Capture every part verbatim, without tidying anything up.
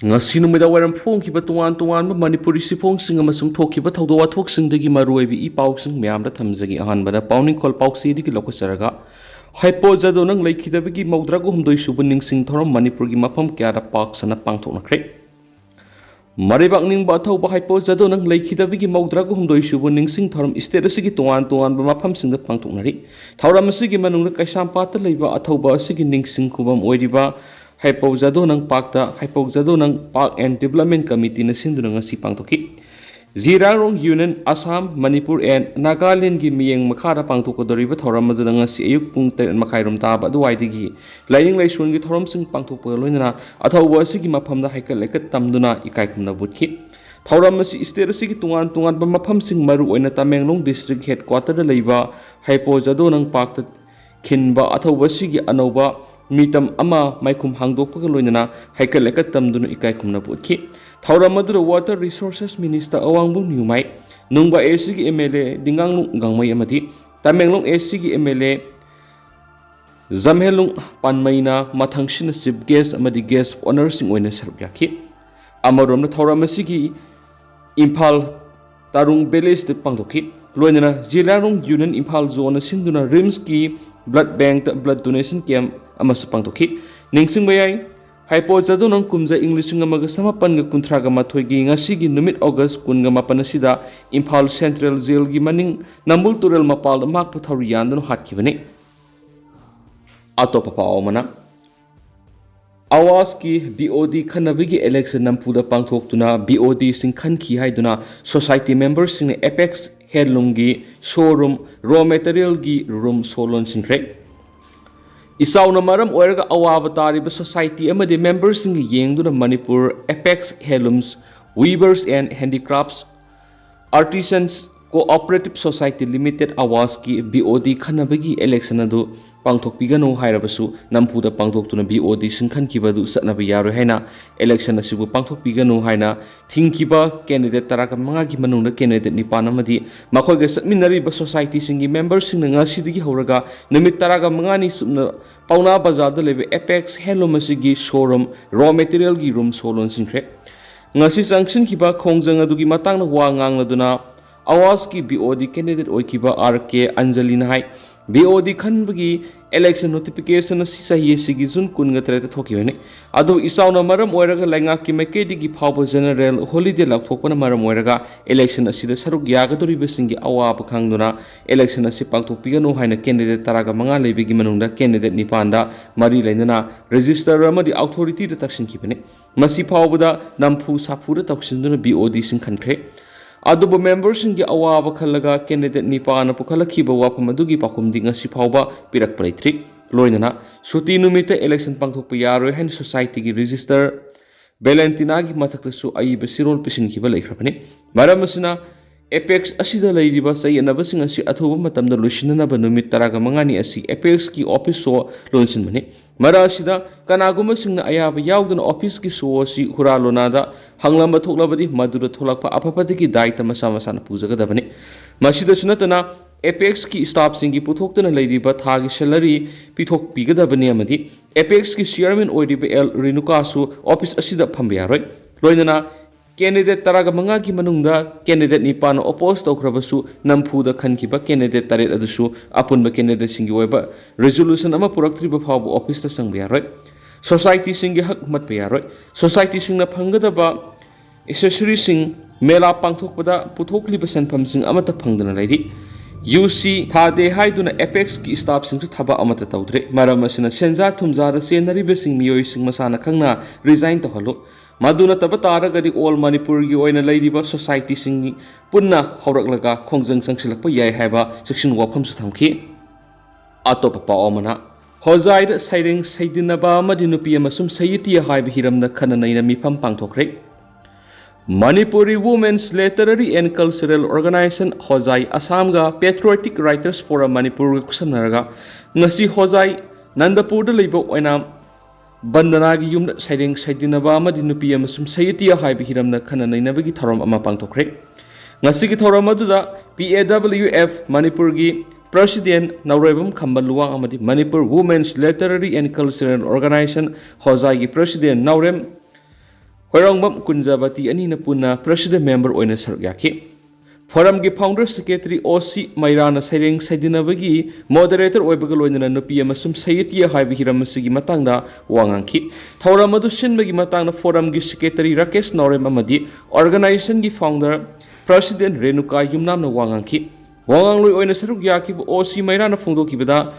ꯉꯁꯤ ꯅꯨꯃꯤꯗꯥꯡ ꯋꯥꯏꯔꯝ ꯐꯣꯡꯈꯤꯕ ꯇꯣꯉꯥꯟ ꯇꯣꯉꯥꯟꯕ ꯃꯅꯤꯄꯨꯔꯤ ꯆꯦꯐꯣꯡꯁꯤꯡ ꯑꯃꯁꯨꯡ ꯊꯣꯛꯈꯤꯕ ꯊꯧꯗꯣꯛ ꯋꯥꯊꯣꯛꯁꯤꯡꯗꯒꯤ ꯃꯔꯨꯑꯣꯏꯕ ꯏ ꯄꯥꯎꯁꯤꯡ ꯃꯌꯥꯝꯗ ꯊꯝꯖꯒꯦ꯫ ꯑꯍꯥꯟꯕꯗ ꯄꯥꯎꯅꯤꯡꯈꯣꯜ ꯄꯥꯎꯆꯦꯗꯒꯤ ꯂꯧꯈꯠꯆꯔꯒ, ꯍꯩꯄꯣ ꯖꯥꯗꯣꯅꯪ ꯂꯩꯈꯤꯗꯕꯒꯤ ꯃꯧꯗ꯭ꯔꯥꯒ ꯍꯨꯝꯗꯣꯏ ꯁꯨꯕ ꯅꯤꯡꯁꯤꯡ ꯊꯧꯔꯝ ꯃꯅꯤꯄꯨꯔꯒꯤ ꯃꯐꯝ ꯀꯌꯥꯗ ꯄꯥꯛ ꯁꯟꯅ ꯄꯥꯡꯊꯣꯛꯅꯈ꯭ꯔꯦ꯫ ꯃꯔꯩꯕꯥꯛ ꯅꯤꯡꯕ ꯑꯊꯧꯕ ꯍꯩꯄꯣ ꯖꯥꯗꯣꯅꯪ ꯂꯩꯈꯤꯗꯕꯒꯤ ꯃꯧꯗ꯭ꯔꯥꯒ ꯍꯨꯝꯗꯣꯏ ꯁꯨꯕ ꯅꯤꯡꯁꯤꯡ ꯊꯧꯔꯝ ꯁ꯭ꯇꯦꯠ ꯑꯁꯤꯒꯤ ꯇꯣꯉꯥꯟ ꯇꯣꯉꯥꯟꯕ ꯃꯐꯝꯁꯤꯡꯗ ꯄꯥꯡꯊꯣꯛꯅꯔꯤ꯫ ꯊꯧꯔꯝ ꯑꯁꯤꯒꯤ ꯃꯅꯨꯡꯗ ꯀꯩꯁꯥꯝꯄꯥꯠꯇ ꯂꯩꯕ ꯑꯊꯧꯕ ꯑꯁꯤꯒꯤ ꯅꯤꯡꯁꯤꯡ ꯈꯨꯕꯝ ꯑꯣꯏꯔꯤꯕ ꯍꯩꯄꯧ ꯖꯥꯗꯣꯅꯪ ꯄꯥꯛꯇ ꯍꯩꯄꯧ ꯖꯥꯗꯣꯅꯪ ꯄꯥꯛ ꯑꯦꯟ ꯗꯤꯕꯂꯞꯃꯦꯟ ꯀꯃꯤꯇꯤꯅ ꯁꯤꯟꯗꯨꯅ ꯉꯁꯤ ꯄꯥꯡꯊꯣꯛꯈꯤ꯫ ꯖꯤꯔꯥꯡꯔꯣꯡ ꯌꯨꯅꯤꯌꯟ ꯑꯁꯥꯝ, ꯃꯅꯤꯄꯨꯔ ꯑꯦꯟ ꯅꯥꯒꯥꯂꯦꯟꯒꯤ ꯃꯤꯠꯌꯦꯡ ꯃꯈꯥꯗ ꯄꯥꯡꯊꯣꯛꯀꯗꯧꯔꯤꯕ ꯊꯧꯔꯝ ꯑꯗꯨꯗ ꯉꯁꯤ ꯑꯌꯨꯛ ꯄꯨꯡ ꯇꯔꯦꯠ ꯃꯈꯥꯏꯔꯣꯝ ꯇꯥꯕ ꯑꯗꯨꯋꯥꯏꯗꯒꯤ ꯂꯥꯏꯅꯤꯡ ꯂꯥꯏꯁꯣꯟꯒꯤ ꯊꯧꯔꯝꯁꯤꯡ ꯄꯥꯡꯊꯣꯛꯄꯒ ꯂꯣꯏꯅꯅ ꯑꯊꯧꯕ ꯑꯁꯤꯒꯤ ꯃꯐꯝꯗ ꯍꯩꯀꯠ ꯂꯩꯀꯠ ꯇꯝꯗꯨꯅ ꯏꯀꯥꯏ ꯈꯨꯝꯅꯕ ꯎꯠꯈꯤ꯫ ꯊꯧꯔꯝ ꯑꯁꯤ ꯁ꯭ꯇꯦꯠ ꯑꯁꯤꯒꯤ ꯇꯣꯉꯥꯟ ꯇꯣꯉꯥꯟꯕ ꯃꯐꯝꯁꯤꯡ, ꯃꯔꯨꯑꯣꯏꯅ ꯇꯃꯦꯡꯂꯣꯡ ꯗꯤꯁꯇ꯭ꯔꯤꯛ ꯍꯦꯗꯀ꯭ꯋꯥꯇꯔꯗ ꯂꯩꯕ ꯍꯩꯄꯣ ꯖꯥꯗꯣꯅꯪ ꯄꯥꯛꯇ ꯈꯤꯟꯕ ꯑꯊꯧꯕ ꯑꯁꯤꯒꯤ ꯑꯅꯧꯕ ꯃꯤꯇꯝ ꯑꯃ ꯃꯥꯏꯈꯨꯝ ꯍꯥꯡꯗꯣꯛꯄꯒ ꯂꯣꯏꯅꯅ ꯍꯩꯀꯠ ꯂꯩꯀꯠ ꯇꯝꯗꯨꯅ ꯏꯀꯥꯏ ꯈꯨꯝꯅꯕ ꯎꯠꯈꯤ꯫ ꯊꯧꯔꯝ ꯑꯗꯨꯗ ꯋꯥꯇꯔ ꯔꯤꯁꯣꯔꯁꯦꯁ ꯃꯤꯅꯤꯁꯇꯔ ꯑꯋꯥꯡꯕꯝ ꯅ꯭ꯌꯨꯃꯥꯏ, ꯅꯨꯡꯕ ꯑꯦ ꯁꯤꯒꯤ ꯑꯦꯝ ꯑꯦꯜ ꯑꯦ ꯗꯤꯡꯒꯥꯡꯂꯨꯡ ꯒꯥꯡꯃꯩ ꯑꯃꯗꯤ ꯇꯃꯦꯡꯂꯣꯡ ꯑꯦ ꯁꯤꯒꯤ ꯑꯦꯝ ꯑꯦꯜ ꯑꯦ ꯖꯝꯍꯦꯂꯨꯡ ꯄꯥꯟꯃꯩꯅ ꯃꯊꯪꯁꯤꯅ ꯆꯤꯐ ꯒꯦꯁ ꯑꯃꯗꯤ ꯒꯦꯁ ꯑꯣꯅꯔꯁꯤꯡ ꯑꯣꯏꯅ ꯁꯔꯨꯛ ꯌꯥꯈꯤ꯫ ꯑꯃꯔꯣꯝꯗ ꯊꯧꯔꯝ ꯑꯁꯤꯒꯤ ꯏꯝꯐꯥꯜ ꯇꯥꯔꯨꯡ ꯚꯤꯂꯦꯖꯇ ꯄꯥꯡꯊꯣꯛꯈꯤ꯫ ꯂꯣꯏꯅꯅ ꯖꯤꯂꯥꯔꯣꯡ ꯌꯨꯅꯤꯌꯟ ꯏꯝꯐꯥꯜ ꯖꯣꯟꯅ ꯁꯤꯟꯗꯨꯅ ꯔꯤꯝꯁꯀꯤ ꯕ꯭ꯂꯗ ꯕꯦꯡꯛꯇ ꯕ꯭ꯂꯗ ꯗꯣꯅꯦꯁꯟ ꯀꯦꯝꯞ ꯑꯃꯁꯨ ꯄꯥꯡꯊꯣꯛꯈꯤ꯫ ꯅꯤꯡꯁꯤꯡꯕ ꯌꯥꯏ, ꯍꯩꯄꯣ ꯖꯥꯗꯣꯅꯪ ꯀꯨꯝꯖꯥ ꯏꯪ ꯂꯤꯁꯤꯡ ꯑꯃꯒ ꯆꯃꯥꯄꯟꯒ ꯀꯨꯟꯊ꯭ꯔꯥꯒ ꯃꯥꯊꯣꯏꯒꯤ ꯉꯁꯤꯒꯤ ꯅꯨꯃꯤꯠ ꯑꯣꯒꯁ ꯀꯨꯟꯒ ꯃꯥꯄꯟ ꯑꯁꯤꯗ ꯏꯝꯐꯥꯜ ꯁꯦꯟꯇ꯭ꯔꯦꯜ ꯖꯦꯜꯒꯤ ꯃꯅꯤꯡ ꯅꯝꯕꯨꯜ ꯇꯨꯔꯦꯜ ꯃꯄꯥꯜꯗ ꯃꯍꯥꯛꯄꯨ ꯊꯧꯔꯤ ꯌꯥꯟꯗꯨꯅ ꯍꯥꯠꯈꯤꯕꯅꯤ꯫ ꯑꯇꯣꯞꯄ ꯄꯥꯎ ꯑꯃꯅ, ꯑꯋꯥꯁꯀꯤ ꯕꯤ ꯑꯣ ꯗꯤ ꯈꯟꯅꯕꯒꯤ ꯏꯂꯦꯛꯁꯟ ꯅꯝꯐꯨꯗ ꯄꯥꯡꯊꯣꯛꯇꯨꯅ ꯕꯤ ꯑꯣ ꯗꯤꯁꯤꯡ ꯈꯟꯈꯤ ꯍꯥꯏꯗꯨꯅ ꯁꯣꯁꯥꯏꯇꯤ ꯃꯦꯝꯕꯔꯁꯤꯡꯅ ꯑꯦꯄꯦꯛꯁ ꯍꯦꯟꯂꯨꯝꯒꯤ ꯁꯣꯔꯨꯝ, ꯔꯣ ꯃꯦꯇꯔꯤꯌꯦꯜꯒꯤ ꯔꯨꯝ ꯁꯣ ꯂꯣꯟꯁꯤꯟꯈ꯭ꯔꯦ꯫ ꯏꯆꯥꯎꯅ ꯃꯔꯝ ꯑꯣꯏꯔꯒ ꯑꯋꯥꯕ ꯇꯥꯔꯤꯕ ꯁꯣꯁꯥꯏꯇꯤ ꯑꯃꯗꯤ ꯃꯦꯝꯕꯔꯁꯤꯡꯒ ꯌꯦꯡꯗꯨꯅ Manipur apex handlooms, weavers and handicrafts, artisans, Cooperative Society Limited ꯑꯋꯥꯁꯀꯤ B O D ꯈꯟꯅꯕꯒꯤ election ꯑꯗꯨ ꯄꯥꯡꯊꯣꯛꯄꯤꯒꯅꯨ ꯍꯥꯏꯔꯕꯁꯨ ꯅꯝꯐꯨꯗ ꯄꯥꯡꯊꯣꯛꯇꯨꯅ B O D ꯁꯤꯡ ꯈꯟꯈꯤꯕ ꯑꯗꯨ ꯆꯠꯅꯕ ꯌꯥꯔꯣꯏ ꯍꯥꯏꯅ election ꯑꯁꯤꯕꯨ ꯄꯥꯡꯊꯣꯛꯄꯤꯒꯅꯨ ꯍꯥꯏꯅ ꯊꯤꯡꯈꯤꯕ candidate ꯇꯔꯥꯒ ꯃꯉꯥꯒꯤ ꯃꯅꯨꯡꯗ candidate ꯅꯤꯄꯥꯟ ꯑꯃꯗꯤ ꯃꯈꯣꯏꯒ ꯆꯠꯃꯤꯟꯅꯔꯤꯕ society ꯁꯤꯡꯒꯤ member ꯁꯤꯡꯅ ꯉꯁꯤꯗꯒꯤ ꯍꯧꯔꯒ ꯅꯨꯃꯤꯠ ꯇꯔꯥꯒ ꯃꯉꯥꯅꯤ ꯆꯨꯞꯅ ꯄꯥꯎꯅꯥ ꯕꯖꯥꯔꯗ ꯂꯩꯕ Apex Handloom ꯑꯁꯤꯒꯤ showroom raw material ꯒꯤ room show ꯂꯣꯟꯁꯤꯟꯈ꯭ꯔꯦ꯫ ꯉꯁꯤ ꯆꯪꯁꯤꯟꯈꯤꯕ ꯈꯣꯡꯖꯪ ꯑꯗꯨꯒꯤ ꯃꯇꯥꯡꯗ ꯋꯥ ꯉꯥꯡꯂꯗꯨꯅ ꯑꯋꯥꯁꯀꯤ B O D candidate ꯑꯣꯏꯈꯤꯕ R K ꯑꯟꯖꯂꯤꯅ ꯍꯥꯏ, B O D ꯈꯟꯕꯒꯤ election notification ꯑꯁꯤ ꯆꯍꯤ ꯑꯁꯤꯒꯤ June ꯀꯨꯟꯒ ꯇꯔꯦꯠꯇ ꯊꯣꯛꯈꯤꯕꯅꯤ꯫ ꯑꯗꯨꯕꯨ ꯏꯆꯥꯎꯅ ꯃꯔꯝ ꯑꯣꯏꯔꯒ ꯂꯩꯉꯥꯛꯀꯤ ꯃꯥꯏꯀꯩꯗꯒꯤ ꯐꯥꯎꯕ general holiday ꯂꯥꯎꯊꯣꯛꯄꯅ ꯃꯔꯝ ꯑꯣꯏꯔꯒ election ꯑꯁꯤꯗ ꯁꯔꯨꯛ ꯌꯥꯒꯗꯧꯔꯤꯕꯁꯤꯡꯒꯤ ꯑꯋꯥꯕ ꯈꯪꯗꯨꯅ election ꯑꯁꯤ ꯄꯥꯡꯊꯣꯛꯄꯤꯒꯅꯨ ꯍꯥꯏꯅ candidate ꯇꯔꯥꯒ ꯃꯉꯥ ꯂꯩꯕꯒꯤ ꯃꯅꯨꯡꯗ candidate ꯅꯤꯄꯥꯟꯗ ꯃꯔꯤ ꯂꯩꯅꯅ registrar ꯑꯃꯗꯤ authority ꯗ ꯇꯛꯁꯤꯟꯈꯤꯕꯅꯤ꯫ ꯃꯁꯤ ꯐꯥꯎꯕꯗ ꯅꯝꯐꯨ ꯁꯥꯐꯨꯗ ꯇꯧꯁꯤꯟꯗꯨꯅ B O D ꯁꯤꯡ ꯈꯟꯈ꯭ꯔꯦ꯫ ꯑꯗꯨꯕꯨ member ꯁꯤꯡꯒꯤ ꯑꯋꯥꯕ ꯈꯜꯂꯒ candidate ꯅꯤꯄꯥꯟꯅ ꯄꯨꯈꯠꯂꯛꯈꯤꯕ ꯋꯥꯐꯝ ꯑꯗꯨꯒꯤ ꯄꯥꯎꯈꯨꯝꯗꯤ ꯉꯁꯤ ꯐꯥꯎꯕ ꯄꯤꯔꯛꯄ ꯂꯩꯇ꯭ꯔꯤ꯫ ꯂꯣꯏꯅꯅ ꯁꯨꯇꯤ ꯅꯨꯃꯤꯠꯇ election ꯄꯥꯡꯊꯣꯛꯄ ꯌꯥꯔꯣꯏ ꯍꯥꯏꯅ society ꯒꯤ registrar ꯚꯦꯂꯦꯟꯇꯤꯅꯥꯒꯤ ꯃꯊꯛꯇꯁꯨ ꯑꯏꯕ ꯆꯦꯔꯣꯜ ꯄꯤꯁꯤꯟꯈꯤꯕ ꯂꯩꯈ꯭ꯔꯕꯅꯤ꯫ ꯃꯔꯝ ꯑꯁꯤꯅ Apex ꯑꯁꯤꯗ ꯂꯩꯔꯤꯕ ꯆꯌꯦꯠꯅꯕꯁꯤꯡ ꯑꯁꯤ ꯑꯊꯨꯕ ꯃꯇꯝꯗ ꯂꯣꯏꯁꯤꯟꯅꯅꯕ ꯅꯨꯃꯤꯠ ꯇꯔꯥꯒ ꯃꯉꯥꯅꯤ ꯑꯁꯤ Apex ꯀꯤ office show ꯂꯣꯟꯁꯤꯟꯕꯅꯤ꯫ ꯃꯔꯛ ꯑꯁꯤꯗ ꯀꯅꯥꯒꯨꯝꯕꯁꯤꯡꯅ ꯑꯌꯥꯕ ꯌꯥꯎꯗꯅ office ꯀꯤ show ꯑꯁꯤ ꯍꯨꯔꯥꯜ ꯂꯣꯅꯥꯗ ꯍꯪꯂꯝꯕ ꯊꯣꯛꯂꯕꯗꯤ ꯃꯗꯨꯗ ꯊꯣꯛꯂꯛꯄ ꯑꯐ ꯐꯠꯇꯒꯤ ꯗꯥꯏꯇ ꯃꯁꯥ ꯃꯁꯥꯅ ꯄꯨꯖꯒꯗꯕꯅꯤ꯫ ꯃꯁꯤꯗꯁꯨ ꯅꯠꯇꯅ Apex ꯀꯤ staff ꯁꯤꯡꯒꯤ ꯄꯨꯊꯣꯛꯇꯨꯅ ꯂꯩꯔꯤꯕ ꯊꯥꯒꯤ salary ꯄꯤꯊꯣꯛꯄꯤꯒꯗꯕꯅꯤ ꯑꯃꯗꯤ Apex ꯀꯤ chairman ꯑꯣꯏꯔꯤꯕ ꯑꯦꯜ ꯔꯦꯅꯨꯀꯥꯁꯨ office ꯑꯁꯤꯗ ꯐꯝꯕ ꯌꯥꯔꯣꯏ꯫ ꯂꯣꯏꯅꯅ candidate ꯇꯔꯥꯒ ꯃꯉꯥꯒꯤ ꯃꯅꯨꯡꯗ candidate ꯅꯤꯄꯥꯟꯅ oppose ꯇꯧꯈ꯭ꯔꯕꯁꯨ ꯅꯝꯐꯨꯗ ꯈꯟꯈꯤꯕ candidate ꯇꯔꯦꯠ ꯑꯗꯨꯁꯨ ꯑꯄꯨꯟꯕ candidate ꯁꯤꯡꯒꯤ ꯑꯣꯏꯕ resolution ꯑꯃ ꯄꯨꯔꯛꯇ꯭ꯔꯤꯕ ꯐꯥꯎꯕ office ꯇ ꯆꯪꯕ ꯌꯥꯔꯣꯏ꯫ Society ꯁꯤꯡꯒꯤ ꯍꯛ ꯃꯠꯄ ꯌꯥꯔꯣꯏ꯫ Society ꯁꯤꯡꯅ ꯐꯪꯒꯗꯕ accessory ꯁꯤꯡ ꯃꯦꯂꯥ ꯄꯥꯡꯊꯣꯛꯄꯗ ꯄꯨꯊꯣꯛꯂꯤꯕ ꯁꯦꯟꯐꯝꯁꯤꯡ ꯑꯃꯠꯇ ꯐꯪꯗꯅ ꯂꯩꯔꯤ꯫ ꯌꯨ ꯁꯤ ꯊꯥꯗꯦ ꯍꯥꯏꯗꯨꯅ Apex ꯀꯤ staff ꯁꯤꯡꯁꯨ ꯊꯕꯛ ꯑꯃꯠꯇ ꯇꯧꯗ꯭ꯔꯦ꯫ ꯃꯔꯝ ꯑꯁꯤꯅ ꯁꯦꯟꯖꯥ ꯊꯨꯝꯖꯥꯗ ꯆꯦꯟꯅꯔꯤꯕꯁꯤꯡ ꯃꯤꯑꯣꯏꯁꯤꯡ ꯃꯁꯥꯅ ꯈꯪꯅ resign ꯇꯧꯍꯜꯂꯨ꯫ ꯃꯗꯨ ꯅꯠꯇꯕ ꯇꯥꯔꯒꯗꯤ all ꯃꯅꯤꯄꯨꯔꯒꯤ ꯑꯣꯏꯅ ꯂꯩꯔꯤꯕ society ꯁꯤꯡ ꯄꯨꯟꯅ ꯍꯧꯔꯛꯂꯒ ꯈꯣꯡꯖꯪ ꯆꯪꯁꯤꯜꯂꯛꯄ ꯌꯥꯏ ꯍꯥꯏꯕ ꯆꯦꯛꯁꯤꯟ ꯋꯥꯐꯝꯁꯨ ꯊꯝꯈꯤ꯫ ꯑꯇꯣꯞꯄ ꯄꯥꯎ ꯑꯃꯅ, ꯍꯣꯖꯥꯏꯗ ꯁꯩꯔꯦꯡ ꯁꯩꯗꯤꯟꯅꯕ ꯑꯃꯗꯤ ꯅꯨꯄꯤ ꯑꯃꯁꯨꯡ ꯁꯍꯤꯇ꯭ꯌ ꯍꯥꯏꯕ ꯍꯤꯔꯝꯗ ꯈꯟꯅ ꯅꯩꯅ ꯃꯤꯐꯝ ꯄꯥꯡꯊꯣꯛꯈ꯭ꯔꯦ꯫ Manipuri Women's Literary and Cultural Organization Hojai ꯑꯁꯥꯝꯒ Patriotic Writers Forum ꯃꯅꯤꯄꯨꯔꯒ ꯈꯨꯠꯁꯝꯅꯔꯒ ꯉꯁꯤ ꯍꯣꯖꯥꯏ ꯅꯟꯗꯄꯨꯔꯗ ꯂꯩꯕ ꯑꯣꯏꯅ ꯕꯟꯗꯅꯥꯒꯤ ꯌꯨꯝꯗ ꯁꯩꯔꯦꯡ ꯁꯩꯗꯤꯟꯅꯕ ꯑꯃꯗꯤ ꯅꯨꯄꯤ ꯑꯃꯁꯨꯡ ꯁꯥꯍꯤꯇ꯭ꯌ ꯍꯥꯏꯕ ꯍꯤꯔꯝꯗ ꯈꯟꯅ ꯅꯩꯅꯕꯒꯤ ꯊꯧꯔꯝ ꯑꯃ ꯄꯥꯡꯊꯣꯛꯈ꯭ꯔꯦ꯫ ꯉꯁꯤꯒꯤ ꯊꯧꯔꯝ ꯑꯗꯨꯗ P A W F ꯃꯅꯤꯄꯨꯔꯒꯤ President ꯅꯥꯎꯔꯦꯝꯕꯝ ꯈꯝꯕ ꯂꯨꯋꯥꯡ ꯑꯃꯗꯤ Manipur Women's Literary and Cultural Organization ꯍꯣꯖꯥꯏꯒꯤ President ꯅꯥꯎꯔꯦꯝ ꯈꯣꯏꯔꯣꯡꯕꯝ ꯀꯨꯟꯖꯕꯇꯤ ꯑꯅꯤꯅ ꯄꯨꯟꯅ President Member ꯑꯣꯏꯅ ꯁꯔꯨꯛ ꯌꯥꯈꯤ꯫ Forumꯒꯤ Founder Secretary O C ꯃꯩꯔꯥꯅ ꯁꯩꯔꯦꯡ ꯁꯩꯗꯤꯟꯅꯕꯒꯤ Moderator ꯑꯣꯏꯕꯒ ꯂꯣꯏꯅꯅ ꯅꯨꯄꯤ ꯑꯃꯁꯨꯡ ꯁꯥꯍꯤꯇ꯭ꯌ ꯍꯥꯏꯕ ꯍꯤꯔꯝ ꯑꯁꯤꯒꯤ ꯃꯇꯥꯡꯗ ꯋꯥ ꯉꯥꯡꯈꯤ꯫ ꯊꯧꯔꯝ ꯑꯗꯨ ꯁꯤꯟꯕꯒꯤ ꯃꯇꯥꯡꯗ Forumꯒꯤ Secretary ꯔꯥꯀꯦꯁ ꯅꯥꯎꯔꯦꯝ ꯑꯃꯗꯤ Organizationꯒꯤ Founder President ꯔꯦꯅꯨꯀꯥ ꯌꯨꯝꯅꯥꯝꯅ ꯋꯥ ꯉꯥꯡꯈꯤ꯫ ꯋꯥ ꯉꯥꯡꯂꯣꯏ ꯑꯣꯏꯅ ꯁꯔꯨꯛ ꯌꯥꯈꯤꯕ O C ꯃꯩꯔꯥꯅ ꯐꯣꯡꯗꯣꯛꯈꯤꯕꯗ,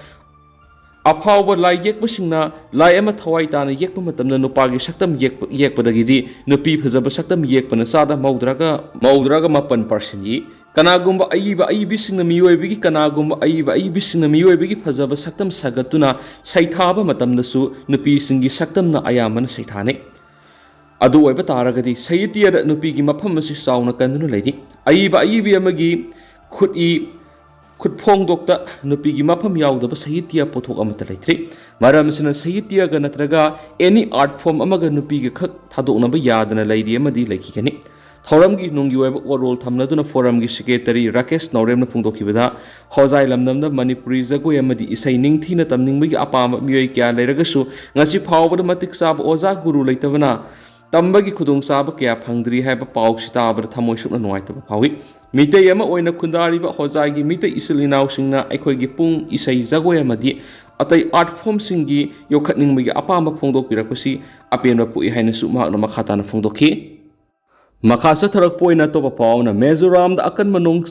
ꯑꯐꯥꯎꯕ ꯂꯥꯏ ꯌꯦꯛꯄꯁꯤꯡꯅ ꯂꯥꯏ ꯑꯃ ꯊꯋꯥꯏ ꯇꯥꯅ ꯌꯦꯛꯄ ꯃꯇꯝꯗ ꯅꯨꯄꯥꯒꯤ ꯁꯛꯇꯝ ꯌꯦꯛꯄ, ꯌꯦꯛꯄꯗꯒꯤꯗꯤ ꯅꯨꯄꯤ ꯐꯖꯕ ꯁꯛꯇꯝ ꯌꯦꯛꯄꯅ ꯆꯥꯗ ꯃꯧꯗ꯭ꯔꯒ, ꯃꯧꯗ꯭ꯔꯒ ꯃꯥꯄꯟ percent ꯌꯦꯛꯏ꯫ ꯀꯅꯥꯒꯨꯝꯕ ꯑꯏꯕ ꯑꯏꯕꯤꯁꯤꯡꯅ ꯃꯤꯑꯣꯏꯕꯒꯤ, ꯀꯅꯥꯒꯨꯝꯕ ꯑꯏꯕ ꯑꯏꯕꯤꯁꯤꯡꯅ ꯃꯤꯑꯣꯏꯕꯒꯤ ꯐꯖꯕ ꯁꯛꯇꯝ ꯁꯥꯒꯠꯇꯨꯅ ꯁꯩꯊꯥꯕ ꯃꯇꯝꯗꯁꯨ ꯅꯨꯄꯤꯁꯤꯡꯒꯤ ꯁꯛꯇꯝꯅ ꯑꯌꯥꯝꯕꯅ ꯁꯩꯊꯥꯅꯩ꯫ ꯑꯗꯨ ꯑꯣꯏꯕ ꯇꯥꯔꯒꯗꯤ ꯁꯥꯍꯤꯇ꯭ꯌꯗ ꯅꯨꯄꯤꯒꯤ ꯃꯐꯝ ꯑꯁꯤ ꯆꯥꯎꯅ ꯀꯟꯗꯨꯅ ꯂꯩꯔꯤ꯫ ꯑꯏꯕ ꯑꯏꯕꯤ ꯑꯃꯒꯤ ꯈꯨꯠꯏ ꯈꯨꯠ ꯐꯣꯡꯗꯣꯛꯇ ꯅꯨꯄꯤꯒꯤ ꯃꯐꯝ ꯌꯥꯎꯗꯕ ꯁꯥꯍꯤꯇ꯭ꯌ ꯄꯣꯠꯊꯣꯛ ꯑꯃꯠꯇ ꯂꯩꯇ꯭ꯔꯤ꯫ ꯃꯔꯝ ꯑꯁꯤꯅ ꯁꯥꯍꯤꯇ꯭ꯌꯒ ꯅꯠꯇ꯭ꯔꯒ any art form ꯑꯃꯒ ꯅꯨꯄꯤꯒ ꯈꯛ ꯊꯥꯗꯣꯛꯅꯕ ꯌꯥꯗꯅ ꯂꯩꯔꯤ ꯑꯃꯗꯤ ꯂꯩꯈꯤꯒꯅꯤ꯫ ꯊꯧꯔꯝꯒꯤ ꯅꯨꯡꯒꯤ ꯑꯣꯏꯕ ꯋꯥꯔꯣꯜ ꯊꯝꯅꯗꯨꯅ Forumꯒꯤ Secretary ꯔꯥꯀꯦꯁ ꯅꯥꯎꯔꯦꯝꯅ ꯐꯣꯡꯗꯣꯛꯈꯤꯕꯗ, ꯍꯣꯖꯥꯏ ꯂꯝꯗꯝꯗ ꯃꯅꯤꯄꯨꯔꯤ ꯖꯒꯣꯏ ꯑꯃꯗꯤ ꯏꯁꯩ ꯅꯤꯡꯊꯤꯅ ꯇꯝꯅꯤꯡꯕꯒꯤ ꯑꯄꯥꯝꯕ ꯃꯤꯑꯣꯏ ꯀꯌꯥ ꯂꯩꯔꯒꯁꯨ ꯉꯁꯤ ꯐꯥꯎꯕꯗ ꯃꯇꯤꯛ ꯆꯥꯕ ꯑꯣꯖꯥ ꯒꯨꯔꯨ ꯂꯩꯇꯕꯅ ꯇꯝꯕꯒꯤ ꯈꯨꯗꯣꯡꯆꯥꯕ ꯀꯌꯥ ꯐꯪꯗ꯭ꯔꯤ ꯍꯥꯏꯕ ꯄꯥꯎꯁꯤ ꯇꯥꯕꯗ ꯊꯃꯣꯏ ꯁꯣꯛꯅ ꯅꯨꯡꯉꯥꯏꯇꯕ ꯐꯥꯎꯏ꯫ ꯃꯤꯇꯩ ꯑꯃ ꯑꯣꯏꯅ ꯈꯨꯟꯗꯥꯔꯤꯕ ꯍꯣꯖꯥꯏꯒꯤ ꯃꯤꯇꯩ ꯏꯆꯤꯜ ꯏꯅꯥꯎꯁꯤꯡꯅ ꯑꯩꯈꯣꯏꯒꯤ ꯄꯨꯡ, ꯏꯁꯩ, ꯖꯒꯣꯏ ꯑꯃꯗꯤ ꯑꯇꯩ art formꯁꯤꯡꯒꯤ ꯌꯣꯛꯈꯠꯅꯤꯡꯕꯒꯤ ꯑꯄꯥꯝꯕ ꯐꯣꯡꯗꯣꯛꯄꯤꯔꯛꯄꯁꯤ ꯑꯄꯦꯟꯕ ꯄꯣꯛꯏ ꯍꯥꯏꯅꯁꯨ ꯃꯍꯥꯛꯅ ꯃꯈꯥ ꯇꯥꯅ ꯐꯣꯡꯗꯣꯛꯈꯤ꯫ ꯃꯈꯥ ꯆꯠꯊꯔꯛꯄ ꯑꯣꯏꯅ ꯑꯇꯣꯞꯄ ꯄꯥꯎ ꯑꯃꯅ, ꯃꯤꯖꯣꯔꯥꯝꯗ ꯑꯀꯟꯕ ꯅꯣꯡ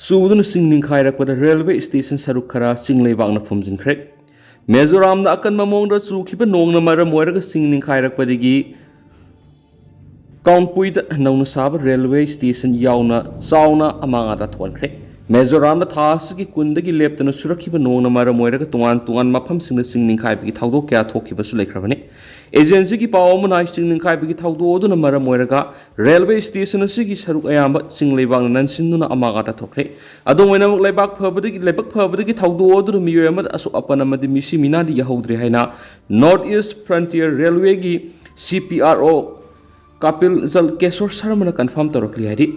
ꯆꯨꯗꯨꯅ ꯆꯤꯡ ꯅꯤꯡꯈꯥꯏꯔꯛꯄꯗ railway station ꯁꯔꯨꯛ ꯈꯔ ꯆꯤꯡ ꯂꯩꯕꯥꯛꯅ ꯐꯨꯝꯖꯤꯟꯈ꯭ꯔꯦ꯫ ꯃꯤꯖꯣꯔꯥꯝꯗ ꯑꯀꯟꯕ ꯃꯑꯣꯡꯗ ꯆꯨꯈꯤꯕ ꯅꯣꯡꯅ ꯃꯔꯝ ꯑꯣꯏꯔꯒ ꯆꯤꯡ ꯅꯤꯡꯈꯥꯏꯔꯛꯄꯗꯒꯤ ꯀꯥꯎꯟꯄꯨꯏꯗ ꯅꯧꯅ ꯁꯥꯕ railway station ꯌꯥꯎꯅ ꯆꯥꯎꯅ ꯑꯃꯥꯡ ꯑꯇꯥ ꯊꯣꯛꯍꯟꯈ꯭ꯔꯦ꯫ ꯃꯤꯖꯣꯔꯥꯝꯗ ꯊꯥ ꯑꯁꯤꯒꯤ ꯀꯨꯟꯗꯒꯤ ꯂꯦꯞꯇꯅ ꯆꯨꯔꯛꯈꯤꯕ ꯅꯣꯡꯅ ꯃꯔꯝ ꯑꯣꯏꯔꯒ ꯇꯣꯉꯥꯟ ꯇꯣꯉꯥꯟꯕ ꯃꯐꯝꯁꯤꯡꯗ ꯆꯤꯡ ꯅꯤꯡꯈꯥꯏꯕꯒꯤ ꯊꯧꯗꯣꯛ ꯀꯌꯥ ꯊꯣꯛꯈꯤꯕꯁꯨ ꯂꯩꯈ꯭ꯔꯕꯅꯤ꯫ ꯑꯦꯖꯦꯟꯁꯤꯒꯤ ꯄꯥꯎ ꯑꯃꯅ ꯍꯥꯏ, ꯆꯤꯡ ꯅꯤꯡꯈꯥꯏꯕꯒꯤ ꯊꯧꯗꯣꯛ ꯑꯗꯨꯅ ꯃꯔꯝ ꯑꯣꯏꯔꯒ ꯔꯦꯜꯋꯦ ꯁ꯭ꯇꯦꯁꯟ ꯑꯁꯤꯒꯤ ꯁꯔꯨꯛ ꯑꯌꯥꯝꯕ ꯆꯤꯡ ꯂꯩꯕꯥꯛꯅ ꯅꯟꯁꯤꯟꯗꯨꯅ ꯑꯃꯥꯡ ꯑꯇꯥ ꯊꯣꯛꯈ꯭ꯔꯦ꯫ ꯑꯗꯨꯝ ꯑꯣꯏꯅꯃꯛ, ꯂꯩꯕꯥꯛ ꯐꯕꯗꯒꯤ, ꯂꯥꯏꯕꯛ ꯐꯕꯗꯒꯤ ꯊꯧꯗꯣꯛ ꯑꯗꯨꯅ ꯃꯤꯑꯣꯏ ꯑꯃꯗ ꯑꯁꯣꯛ ꯑꯄꯟ ꯑꯃꯗꯤ ꯃꯤꯁꯤ ꯃꯤꯅꯥꯗꯤ ꯌꯥꯍꯧꯗ꯭ꯔꯦ ꯍꯥꯏꯅ North East Frontier Railwayꯒꯤ C P R O Kapil Jal ꯀꯦꯁꯣꯔ ꯁꯔꯃꯅ confirm ꯇꯧꯔꯛꯂꯤ ꯍꯥꯏꯔꯤ꯫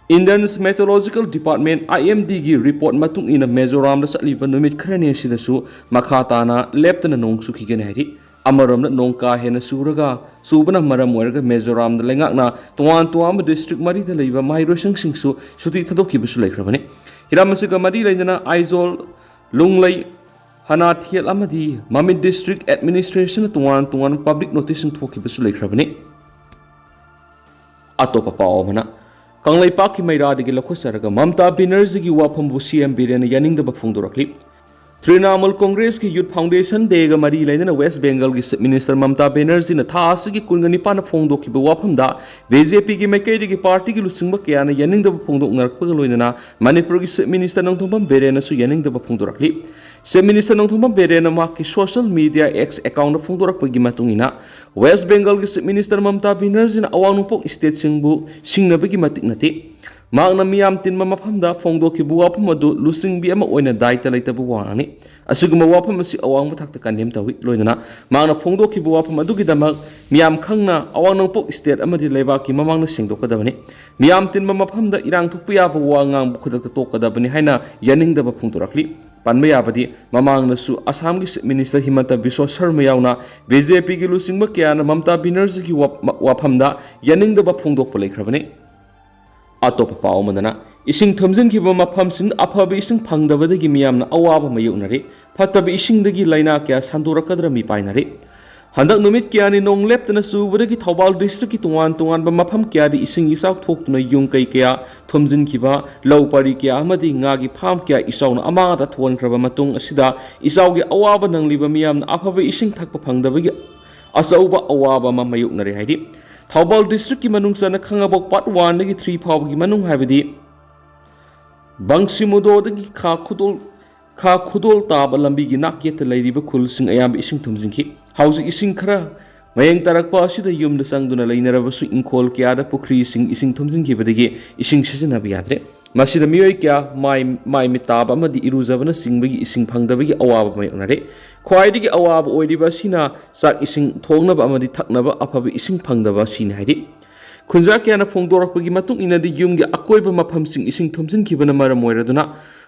Indian Meteorological Department, I M Dꯒꯤ report ꯃꯇꯨꯡ ꯏꯟꯅ, ꯃꯤꯖꯣꯔꯥꯝꯗ ꯆꯠꯂꯤꯕ ꯅꯨꯃꯤꯠ ꯈꯔꯅꯤ ꯑꯁꯤꯗꯁꯨ ꯃꯈꯥ ꯇꯥꯅ ꯂꯦꯞꯇꯅ ꯅꯣꯡ ꯆꯨꯈꯤꯒꯅꯤ ꯍꯥꯏꯔꯤ꯫ ꯑꯃꯔꯣꯝꯗ, ꯅꯣꯡ ꯀꯥ ꯍꯦꯟꯅ ꯆꯨꯔꯒ, ꯆꯨꯕꯅ ꯃꯔꯝ ꯑꯣꯏꯔꯒ ꯃꯤꯖꯣꯔꯥꯝꯗ ꯂꯩꯉꯥꯛꯅ ꯇꯣꯉꯥꯟ ꯇꯣꯉꯥꯟꯕ district ꯃꯔꯤꯗ ꯂꯩꯕ ꯃꯍꯩꯔꯣꯏꯁꯪꯁꯤꯡꯁꯨ ꯁꯨꯇꯤ ꯊꯥꯗꯣꯛꯈꯤꯕꯁꯨ ꯂꯩꯈ꯭ꯔꯕꯅꯤ꯫ ꯍꯤꯔꯝ ꯑꯁꯤꯒ ꯃꯔꯤ ꯂꯩꯅꯅ ꯑꯥꯏꯖꯣꯜ, ꯂꯨꯡꯂꯩ, ꯍꯅꯥꯊꯤꯌꯦꯜ ꯑꯃꯗꯤ ꯃꯃꯤꯠ district administrationꯅ ꯇꯣꯉꯥꯟ ꯇꯣꯉꯥꯟꯕ public noticeꯁꯤꯡ ꯊꯣꯛꯈꯤꯕꯁꯨ ꯂꯩꯈ꯭ꯔꯕꯅꯤ꯫ ꯑꯇꯣꯞꯄ ꯄꯥꯎ ꯑꯃꯅ, ꯀꯪꯂꯩꯄꯥꯛꯀꯤ ꯃꯩꯔꯥꯗꯒꯤ ꯂꯧꯈꯠꯆꯔꯒ ꯃꯃꯇꯥ ꯕꯦꯅꯔꯖꯤꯒꯤ ꯋꯥꯐꯝꯕꯨ C M ꯕꯤꯔꯦꯟꯅ ꯌꯥꯅꯤꯡꯗꯕ ꯐꯣꯡꯗꯣꯔꯛꯂꯤ꯫ ꯇ꯭ꯔꯤꯅꯥꯃꯨꯜ ꯀꯣꯡꯒ꯭ꯔꯦꯁꯀꯤ Youth Foundation Dayꯒ ꯃꯔꯤ ꯂꯩꯅꯅ ꯋꯦꯁ ꯕꯦꯡꯒꯜꯒꯤ Chief Minister ꯃꯃꯇꯥ ꯕꯦꯅꯔꯖꯤꯅ ꯊꯥ ꯑꯁꯤꯒꯤ ꯀꯨꯟꯒ ꯅꯤꯄꯥꯟꯗ ꯐꯣꯡꯗꯣꯛꯈꯤꯕ ꯋꯥꯐꯝꯗ B J Pꯒꯤ ꯃꯥꯏꯀꯩꯗꯒꯤ partyꯒꯤ ꯂꯨꯆꯤꯡꯕ ꯀꯌꯥꯅ ꯌꯥꯅꯤꯡꯗꯕ ꯐꯣꯡꯗꯣꯛꯅꯔꯛꯄꯒ ꯂꯣꯏꯅꯅ ꯃꯅꯤꯄꯨꯔꯒꯤ Chief Minister ꯅꯣꯡꯊꯣꯝꯕꯝ ꯕꯤꯔꯦꯟꯅꯁꯨ ꯌꯥꯅꯤꯡꯗꯕ ꯐꯣꯡꯗꯣꯔꯛꯂꯤ꯫ Chief Minister ꯅꯣꯡꯊꯣꯝꯕꯝ ꯕꯤꯔꯦꯟꯅ ꯃꯍꯥꯛꯀꯤ social media X accountꯇ ꯐꯣꯡꯗꯣꯔꯛꯄꯒꯤ ꯃꯇꯨꯡ ꯏꯟꯅ, ꯋꯦꯁ ꯕꯦꯡꯒꯜꯒꯤ Chief Minister ꯃꯃꯇꯥ ꯕꯦꯅꯔꯖꯤꯅ ꯑꯋꯥꯡ ꯅꯣꯡꯄꯣꯛ stateꯁꯤꯡꯕꯨ ꯁꯤꯡꯅꯕꯒꯤ ꯃꯇꯤꯛ ꯅꯠꯇꯦ꯫ ꯃꯍꯥꯛꯅ ꯃꯤꯌꯥꯝ ꯇꯤꯟꯕ ꯃꯐꯝꯗ ꯐꯣꯡꯗꯣꯛꯈꯤꯕ ꯋꯥꯐꯝ ꯑꯗꯨ ꯂꯨꯆꯤꯡꯕꯤ ꯑꯃ ꯑꯣꯏꯅ ꯗꯥꯏꯇ ꯂꯩꯇꯕ ꯋꯥꯉꯥꯡꯅꯤ꯫ ꯑꯁꯤꯒꯨꯝꯕ ꯋꯥꯐꯝ ꯑꯁꯤ ꯑꯋꯥꯡꯕ ꯊꯥꯛꯇ condemn ꯇꯧꯏ꯫ ꯂꯣꯏꯅꯅ ꯃꯍꯥꯛꯅ ꯐꯣꯡꯗꯣꯛꯈꯤꯕ ꯋꯥꯐꯝ ꯑꯗꯨꯒꯤꯗꯃꯛ ꯃꯤꯌꯥꯝ ꯈꯪꯅ ꯑꯋꯥꯡ ꯅꯣꯡꯄꯣꯛ state ꯑꯃꯗꯤ ꯂꯩꯕꯥꯛꯀꯤ ꯃꯃꯥꯡꯗ ꯁꯦꯡꯗꯣꯛꯀꯗꯕꯅꯤ꯫ ꯃꯤꯌꯥꯝ ꯇꯤꯟꯕ ꯃꯐꯝꯗ ꯏꯔꯥꯡ ꯊꯣꯛꯄ ꯌꯥꯕ ꯋꯥ ꯉꯥꯡꯕ ꯈꯨꯗꯛꯇ ꯇꯣꯛꯀꯗꯕꯅꯤ ꯍꯥꯏꯅ ꯌꯥꯅꯤꯡꯗꯕ ꯐꯣꯡꯗꯣꯔꯛꯂꯤ꯫ ꯄꯟꯕ ꯌꯥꯕꯗꯤ, ꯃꯃꯥꯡꯗꯁꯨ ꯑꯁꯥꯝꯒꯤ Chief Minister ꯍꯤꯃꯟꯇ ꯕꯤꯁ꯭ꯋ ꯁꯔꯃ ꯌꯥꯎꯅ B J Pꯒꯤ ꯂꯨꯆꯤꯡꯕ ꯀꯌꯥꯅ ꯃꯃꯇꯥ ꯕꯦꯅꯔꯖꯤꯒꯤ ꯋꯥ-, ꯋꯥꯐꯝꯗ ꯌꯥꯅꯤꯡꯗꯕ ꯐꯣꯡꯗꯣꯛꯄ ꯂꯩꯈ꯭ꯔꯕꯅꯤ꯫ ꯑꯇꯣꯞꯄ ꯄꯥꯎ ꯑꯃꯗꯅ, ꯏꯁꯤꯡ ꯊꯨꯝꯖꯤꯟꯈꯤꯕ ꯃꯐꯝꯁꯤꯡꯗ ꯑꯐꯕ ꯏꯁꯤꯡ ꯐꯪꯗꯕꯗꯒꯤ ꯃꯤꯌꯥꯝꯅ ꯑꯋꯥꯕ ꯃꯥꯌꯣꯛꯅꯔꯤ꯫ ꯐꯠꯇꯕ ꯏꯁꯤꯡꯗꯒꯤ ꯂꯥꯏꯅꯥ ꯀꯌꯥ ꯁꯟꯗꯣꯔꯛꯀꯗ꯭ꯔꯥ ꯃꯤꯄꯥꯏꯅꯔꯤ꯫ ꯍꯟꯗꯛ ꯅꯨꯃꯤꯠ ꯀꯌꯥꯅꯤ ꯅꯣꯡ ꯂꯦꯞꯇꯅ ꯆꯨꯕꯗꯒꯤ ꯊꯧꯕꯥꯜ districtꯀꯤ ꯇꯣꯉꯥꯟ ꯇꯣꯉꯥꯟꯕ ꯃꯐꯝ ꯀꯌꯥꯗ ꯏꯁꯤꯡ ꯏꯆꯥꯎ ꯊꯣꯛꯇꯨꯅ ꯌꯨꯝ ꯀꯩ ꯀꯌꯥ ꯊꯨꯝꯖꯤꯟꯈꯤꯕ, ꯂꯧ ꯄꯔꯤ ꯀꯌꯥ ꯑꯃꯗꯤ ꯉꯥꯒꯤ farm ꯀꯌꯥ ꯏꯆꯥꯎꯅ ꯑꯃꯥꯡ ꯑꯇꯥ ꯊꯣꯛꯍꯟꯈ꯭ꯔꯕ ꯃꯇꯨꯡ ꯑꯁꯤꯗ, ꯏꯆꯥꯎꯒꯤ ꯑꯋꯥꯕ ꯅꯪꯂꯤꯕ ꯃꯤꯌꯥꯝꯅ ꯑꯐꯕ ꯏꯁꯤꯡ ꯊꯛꯄ ꯐꯪꯗꯕꯒꯤ ꯑꯆꯧꯕ ꯑꯋꯥꯕ ꯑꯃ ꯃꯥꯌꯣꯛꯅꯔꯦ ꯍꯥꯏꯔꯤ꯫ ꯊꯧꯕꯥꯜ districtꯀꯤ ꯃꯅꯨꯡ ꯆꯟꯅ ꯈꯥꯉꯕꯣꯛ part oneꯗꯒꯤ three ꯐꯥꯎꯕꯒꯤ ꯃꯅꯨꯡ, ꯍꯥꯏꯕꯗꯤ ꯕꯪꯁꯤꯃꯨꯗꯣꯗꯒꯤ ꯈꯥ ꯈꯨꯗꯣꯜ, ꯈꯥ ꯈꯨꯗꯣꯜ ꯇꯥꯕ ꯂꯝꯕꯤꯒꯤ ꯅꯥꯛ ꯌꯦꯠꯇ ꯂꯩꯔꯤꯕ ꯈꯨꯜꯁꯤꯡ ꯑꯌꯥꯝꯕ ꯏꯁꯤꯡ ꯊꯨꯝꯖꯤꯟꯈꯤ꯫ ꯍꯧꯖꯤꯛ ꯏꯁꯤꯡ ꯈꯔ ꯃꯌꯦꯡ ꯇꯥꯔꯛꯄ ꯑꯁꯤꯗ ꯌꯨꯝꯗ ꯆꯪꯗꯨꯅ ꯂꯩꯅꯔꯕꯁꯨ, ꯏꯪꯈꯣꯜ ꯀꯌꯥꯗ ꯄꯨꯈ꯭ꯔꯤꯁꯤꯡ ꯏꯁꯤꯡ ꯊꯨꯝꯖꯤꯟꯈꯤꯕꯗꯒꯤ ꯏꯁꯤꯡ ꯁꯤꯖꯤꯟꯅꯕ ꯌꯥꯗ꯭ꯔꯦ꯫ ꯃꯁꯤꯗ ꯃꯤꯑꯣꯏ ꯀꯌꯥ ꯃꯥꯏ, ꯃꯥꯏ ꯃꯤꯠ ꯇꯥꯕ ꯑꯃꯗꯤ ꯏꯔꯨꯖꯕꯅꯆꯤꯡꯕꯒꯤ ꯏꯁꯤꯡ ꯐꯪꯗꯕꯒꯤ ꯑꯋꯥꯕ ꯃꯥꯌꯣꯛꯅꯔꯦ꯫ ꯈ꯭ꯋꯥꯏꯗꯒꯤ ꯑꯋꯥꯕ ꯑꯣꯏꯔꯤꯕ ꯑꯁꯤꯅ ꯆꯥꯛ ꯏꯁꯤꯡ ꯊꯣꯡꯅꯕ ꯑꯃꯗꯤ ꯊꯛꯅꯕ ꯑꯐꯕ ꯏꯁꯤꯡ ꯐꯪꯗꯕ ꯑꯁꯤꯅꯤ ꯍꯥꯏꯔꯤ꯫ ꯈꯨꯟꯖꯥ ꯀꯌꯥꯅ ꯐꯣꯡꯗꯣꯔꯛꯄꯒꯤ ꯃꯇꯨꯡ ꯏꯟꯅꯗꯤ, ꯌꯨꯝꯒꯤ ꯑꯀꯣꯏꯕ ꯃꯐꯝꯁꯤꯡ ꯏꯁꯤꯡ ꯊꯨꯝꯖꯤꯟꯈꯤꯕꯅ ꯃꯔꯝ ꯑꯣꯏꯔꯗꯨꯅ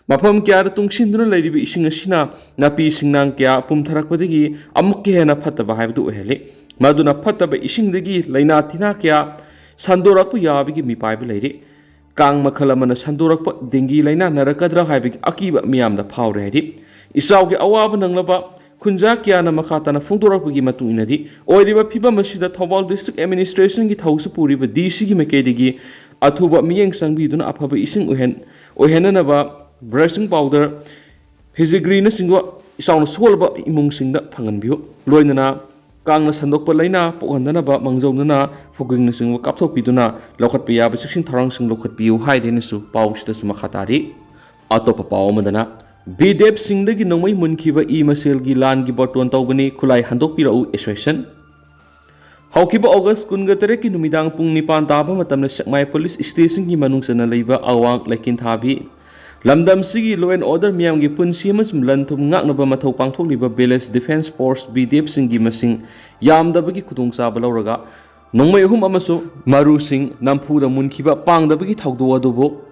ꯃꯐꯝ ꯀꯌꯥꯗ ꯇꯨꯡꯁꯤꯟꯗꯨꯅ ꯂꯩꯔꯤꯕ ꯏꯁꯤꯡ ꯑꯁꯤꯅ ꯅꯥꯄꯤ ꯁꯤꯡꯅꯥꯡ ꯀꯌꯥ ꯄꯨꯝꯊꯔꯛꯄꯗꯒꯤ ꯑꯃꯨꯛꯀ ꯍꯦꯟꯅ ꯐꯠꯇꯕ ꯍꯥꯏꯕꯗꯨ ꯑꯣꯏꯍꯜꯂꯤ꯫ ꯃꯗꯨꯅ ꯐꯠꯇꯕ ꯏꯁꯤꯡꯗꯒꯤ ꯂꯥꯏꯅꯥ ꯇꯤꯟꯅꯥ ꯀꯌꯥ ꯁꯟꯗꯣꯔꯛꯄ ꯌꯥꯕꯒꯤ ꯃꯤꯄꯥꯏꯕ ꯂꯩꯔꯤ꯫ ꯀꯥꯡ ꯃꯈꯜ ꯑꯃꯅ ꯁꯟꯗꯣꯔꯛꯄ ꯗꯦꯡꯒꯤ ꯂꯥꯏꯅꯥ ꯅꯥꯔꯛꯀꯗ꯭ꯔꯥ ꯍꯥꯏꯕꯒꯤ ꯑꯀꯤꯕ ꯃꯤꯌꯥꯝꯗ ꯐꯥꯎꯔꯦ ꯍꯥꯏꯔꯤ꯫ ꯏꯆꯥꯎꯒꯤ ꯑꯋꯥꯕ ꯅꯪꯂꯕ ꯈꯨꯟꯖꯥ ꯀꯌꯥꯅ ꯃꯈꯥ ꯇꯥꯅ ꯐꯣꯡꯗꯣꯔꯛꯄꯒꯤ ꯃꯇꯨꯡ ꯏꯟꯅꯗꯤ, ꯑꯣꯏꯔꯤꯕ ꯐꯤꯕꯝ ꯑꯁꯤꯗ ꯊꯧꯕꯥꯜ District Administration ꯒꯤ ꯊꯧꯁꯤ ꯄꯨꯔꯤꯕ D C ꯒꯤ ꯃꯥꯏꯀꯩꯗꯒꯤ ꯑꯊꯨꯕ ꯃꯤꯠꯌꯦꯡ ꯆꯪꯕꯤꯗꯨꯅ ꯑꯐꯕ ꯏꯁꯤꯡ ꯑꯣꯏꯍꯟ-, ꯑꯣꯏꯍꯟꯅꯅꯕ bleaching powder, ꯐꯤꯖꯤꯒ꯭ꯔꯤꯅꯆꯤꯡꯕ ꯏꯆꯥꯎꯅ ꯁꯣꯛꯂꯕ ꯏꯃꯨꯡꯁꯤꯡꯗ ꯐꯪꯍꯟꯕꯤꯌꯨ꯫ ꯂꯣꯏꯅꯅ ꯀꯥꯡꯅ ꯁꯟꯗꯣꯛꯄ ꯂꯥꯏꯅꯥ ꯄꯣꯛꯍꯟꯗꯅꯕ ꯃꯥꯡꯖꯧꯅꯅ ꯐꯨꯒ꯭ꯔꯤꯡꯅꯆꯤꯡꯕ ꯀꯥꯞꯊꯣꯛꯄꯤꯗꯨꯅ ꯂꯧꯈꯠꯄ ꯌꯥꯕ ꯆꯦꯛꯁꯤꯟ ꯊꯧꯔꯥꯡꯁꯤꯡ ꯂꯧꯈꯠꯄꯤꯌꯨ ꯍꯥꯏꯗꯦꯅꯁꯨ ꯄꯥꯎꯁꯤꯗꯁꯨ ꯃꯈꯥ ꯇꯥꯔꯤ꯫ ꯑꯇꯣꯞꯄ ꯄꯥꯎ ꯑꯃꯗꯅ, ꯕꯤꯗꯦꯞꯁꯤꯡꯗꯒꯤ ꯅꯣꯡꯃꯩ ꯃꯨꯟꯈꯤꯕ ꯏ ꯃꯁꯦꯜꯒꯤ ꯂꯥꯟꯒꯤ ꯕꯥꯔꯇꯣꯟ ꯇꯧꯕꯅꯤ, ꯈꯨꯠꯂꯥꯏ ꯍꯟꯗꯣꯛꯄꯤꯔꯛꯎ Association꯫ ꯍꯧꯈꯤꯕ August ꯀꯨꯟꯒ ꯇꯔꯦꯠꯀꯤ ꯅꯨꯃꯤꯗꯥꯡ ꯄꯨꯡ ꯅꯤꯄꯥꯟ ꯇꯥꯕ ꯃꯇꯝꯗ ꯁꯦꯛꯃꯥꯏ Police Station ꯒꯤ ꯃꯅꯨꯡ ꯆꯟꯅ ꯂꯩꯕ ꯑꯋꯥꯡ ꯂꯩꯀꯤꯟꯊꯥꯕꯤ ꯂꯝꯗꯝꯁꯤꯒꯤ law and order ꯃꯤꯌꯥꯝꯒꯤ ꯄꯨꯟꯁꯤ ꯑꯃꯁꯨꯡ ꯂꯟ ꯊꯨꯝ ꯉꯥꯛꯅꯕ ꯃꯊꯧ ꯄꯥꯡꯊꯣꯛꯂꯤꯕ Village Defence Force, ꯕꯤꯗꯦꯞꯁꯤꯡꯒꯤ ꯃꯁꯤꯡ ꯌꯥꯝꯗꯕꯒꯤ ꯈꯨꯗꯣꯡꯆꯥꯕ ꯂꯧꯔꯒ ꯅꯣꯡꯃꯩ ꯑꯍꯨꯝ ꯑꯃꯁꯨꯡ ꯃꯔꯨꯁꯤꯡ ꯅꯝꯐꯨꯗ ꯃꯨꯟꯈꯤꯕ ꯄꯥꯡꯗꯕꯒꯤ ꯊꯧꯗꯣꯛ ꯑꯗꯨꯕꯨ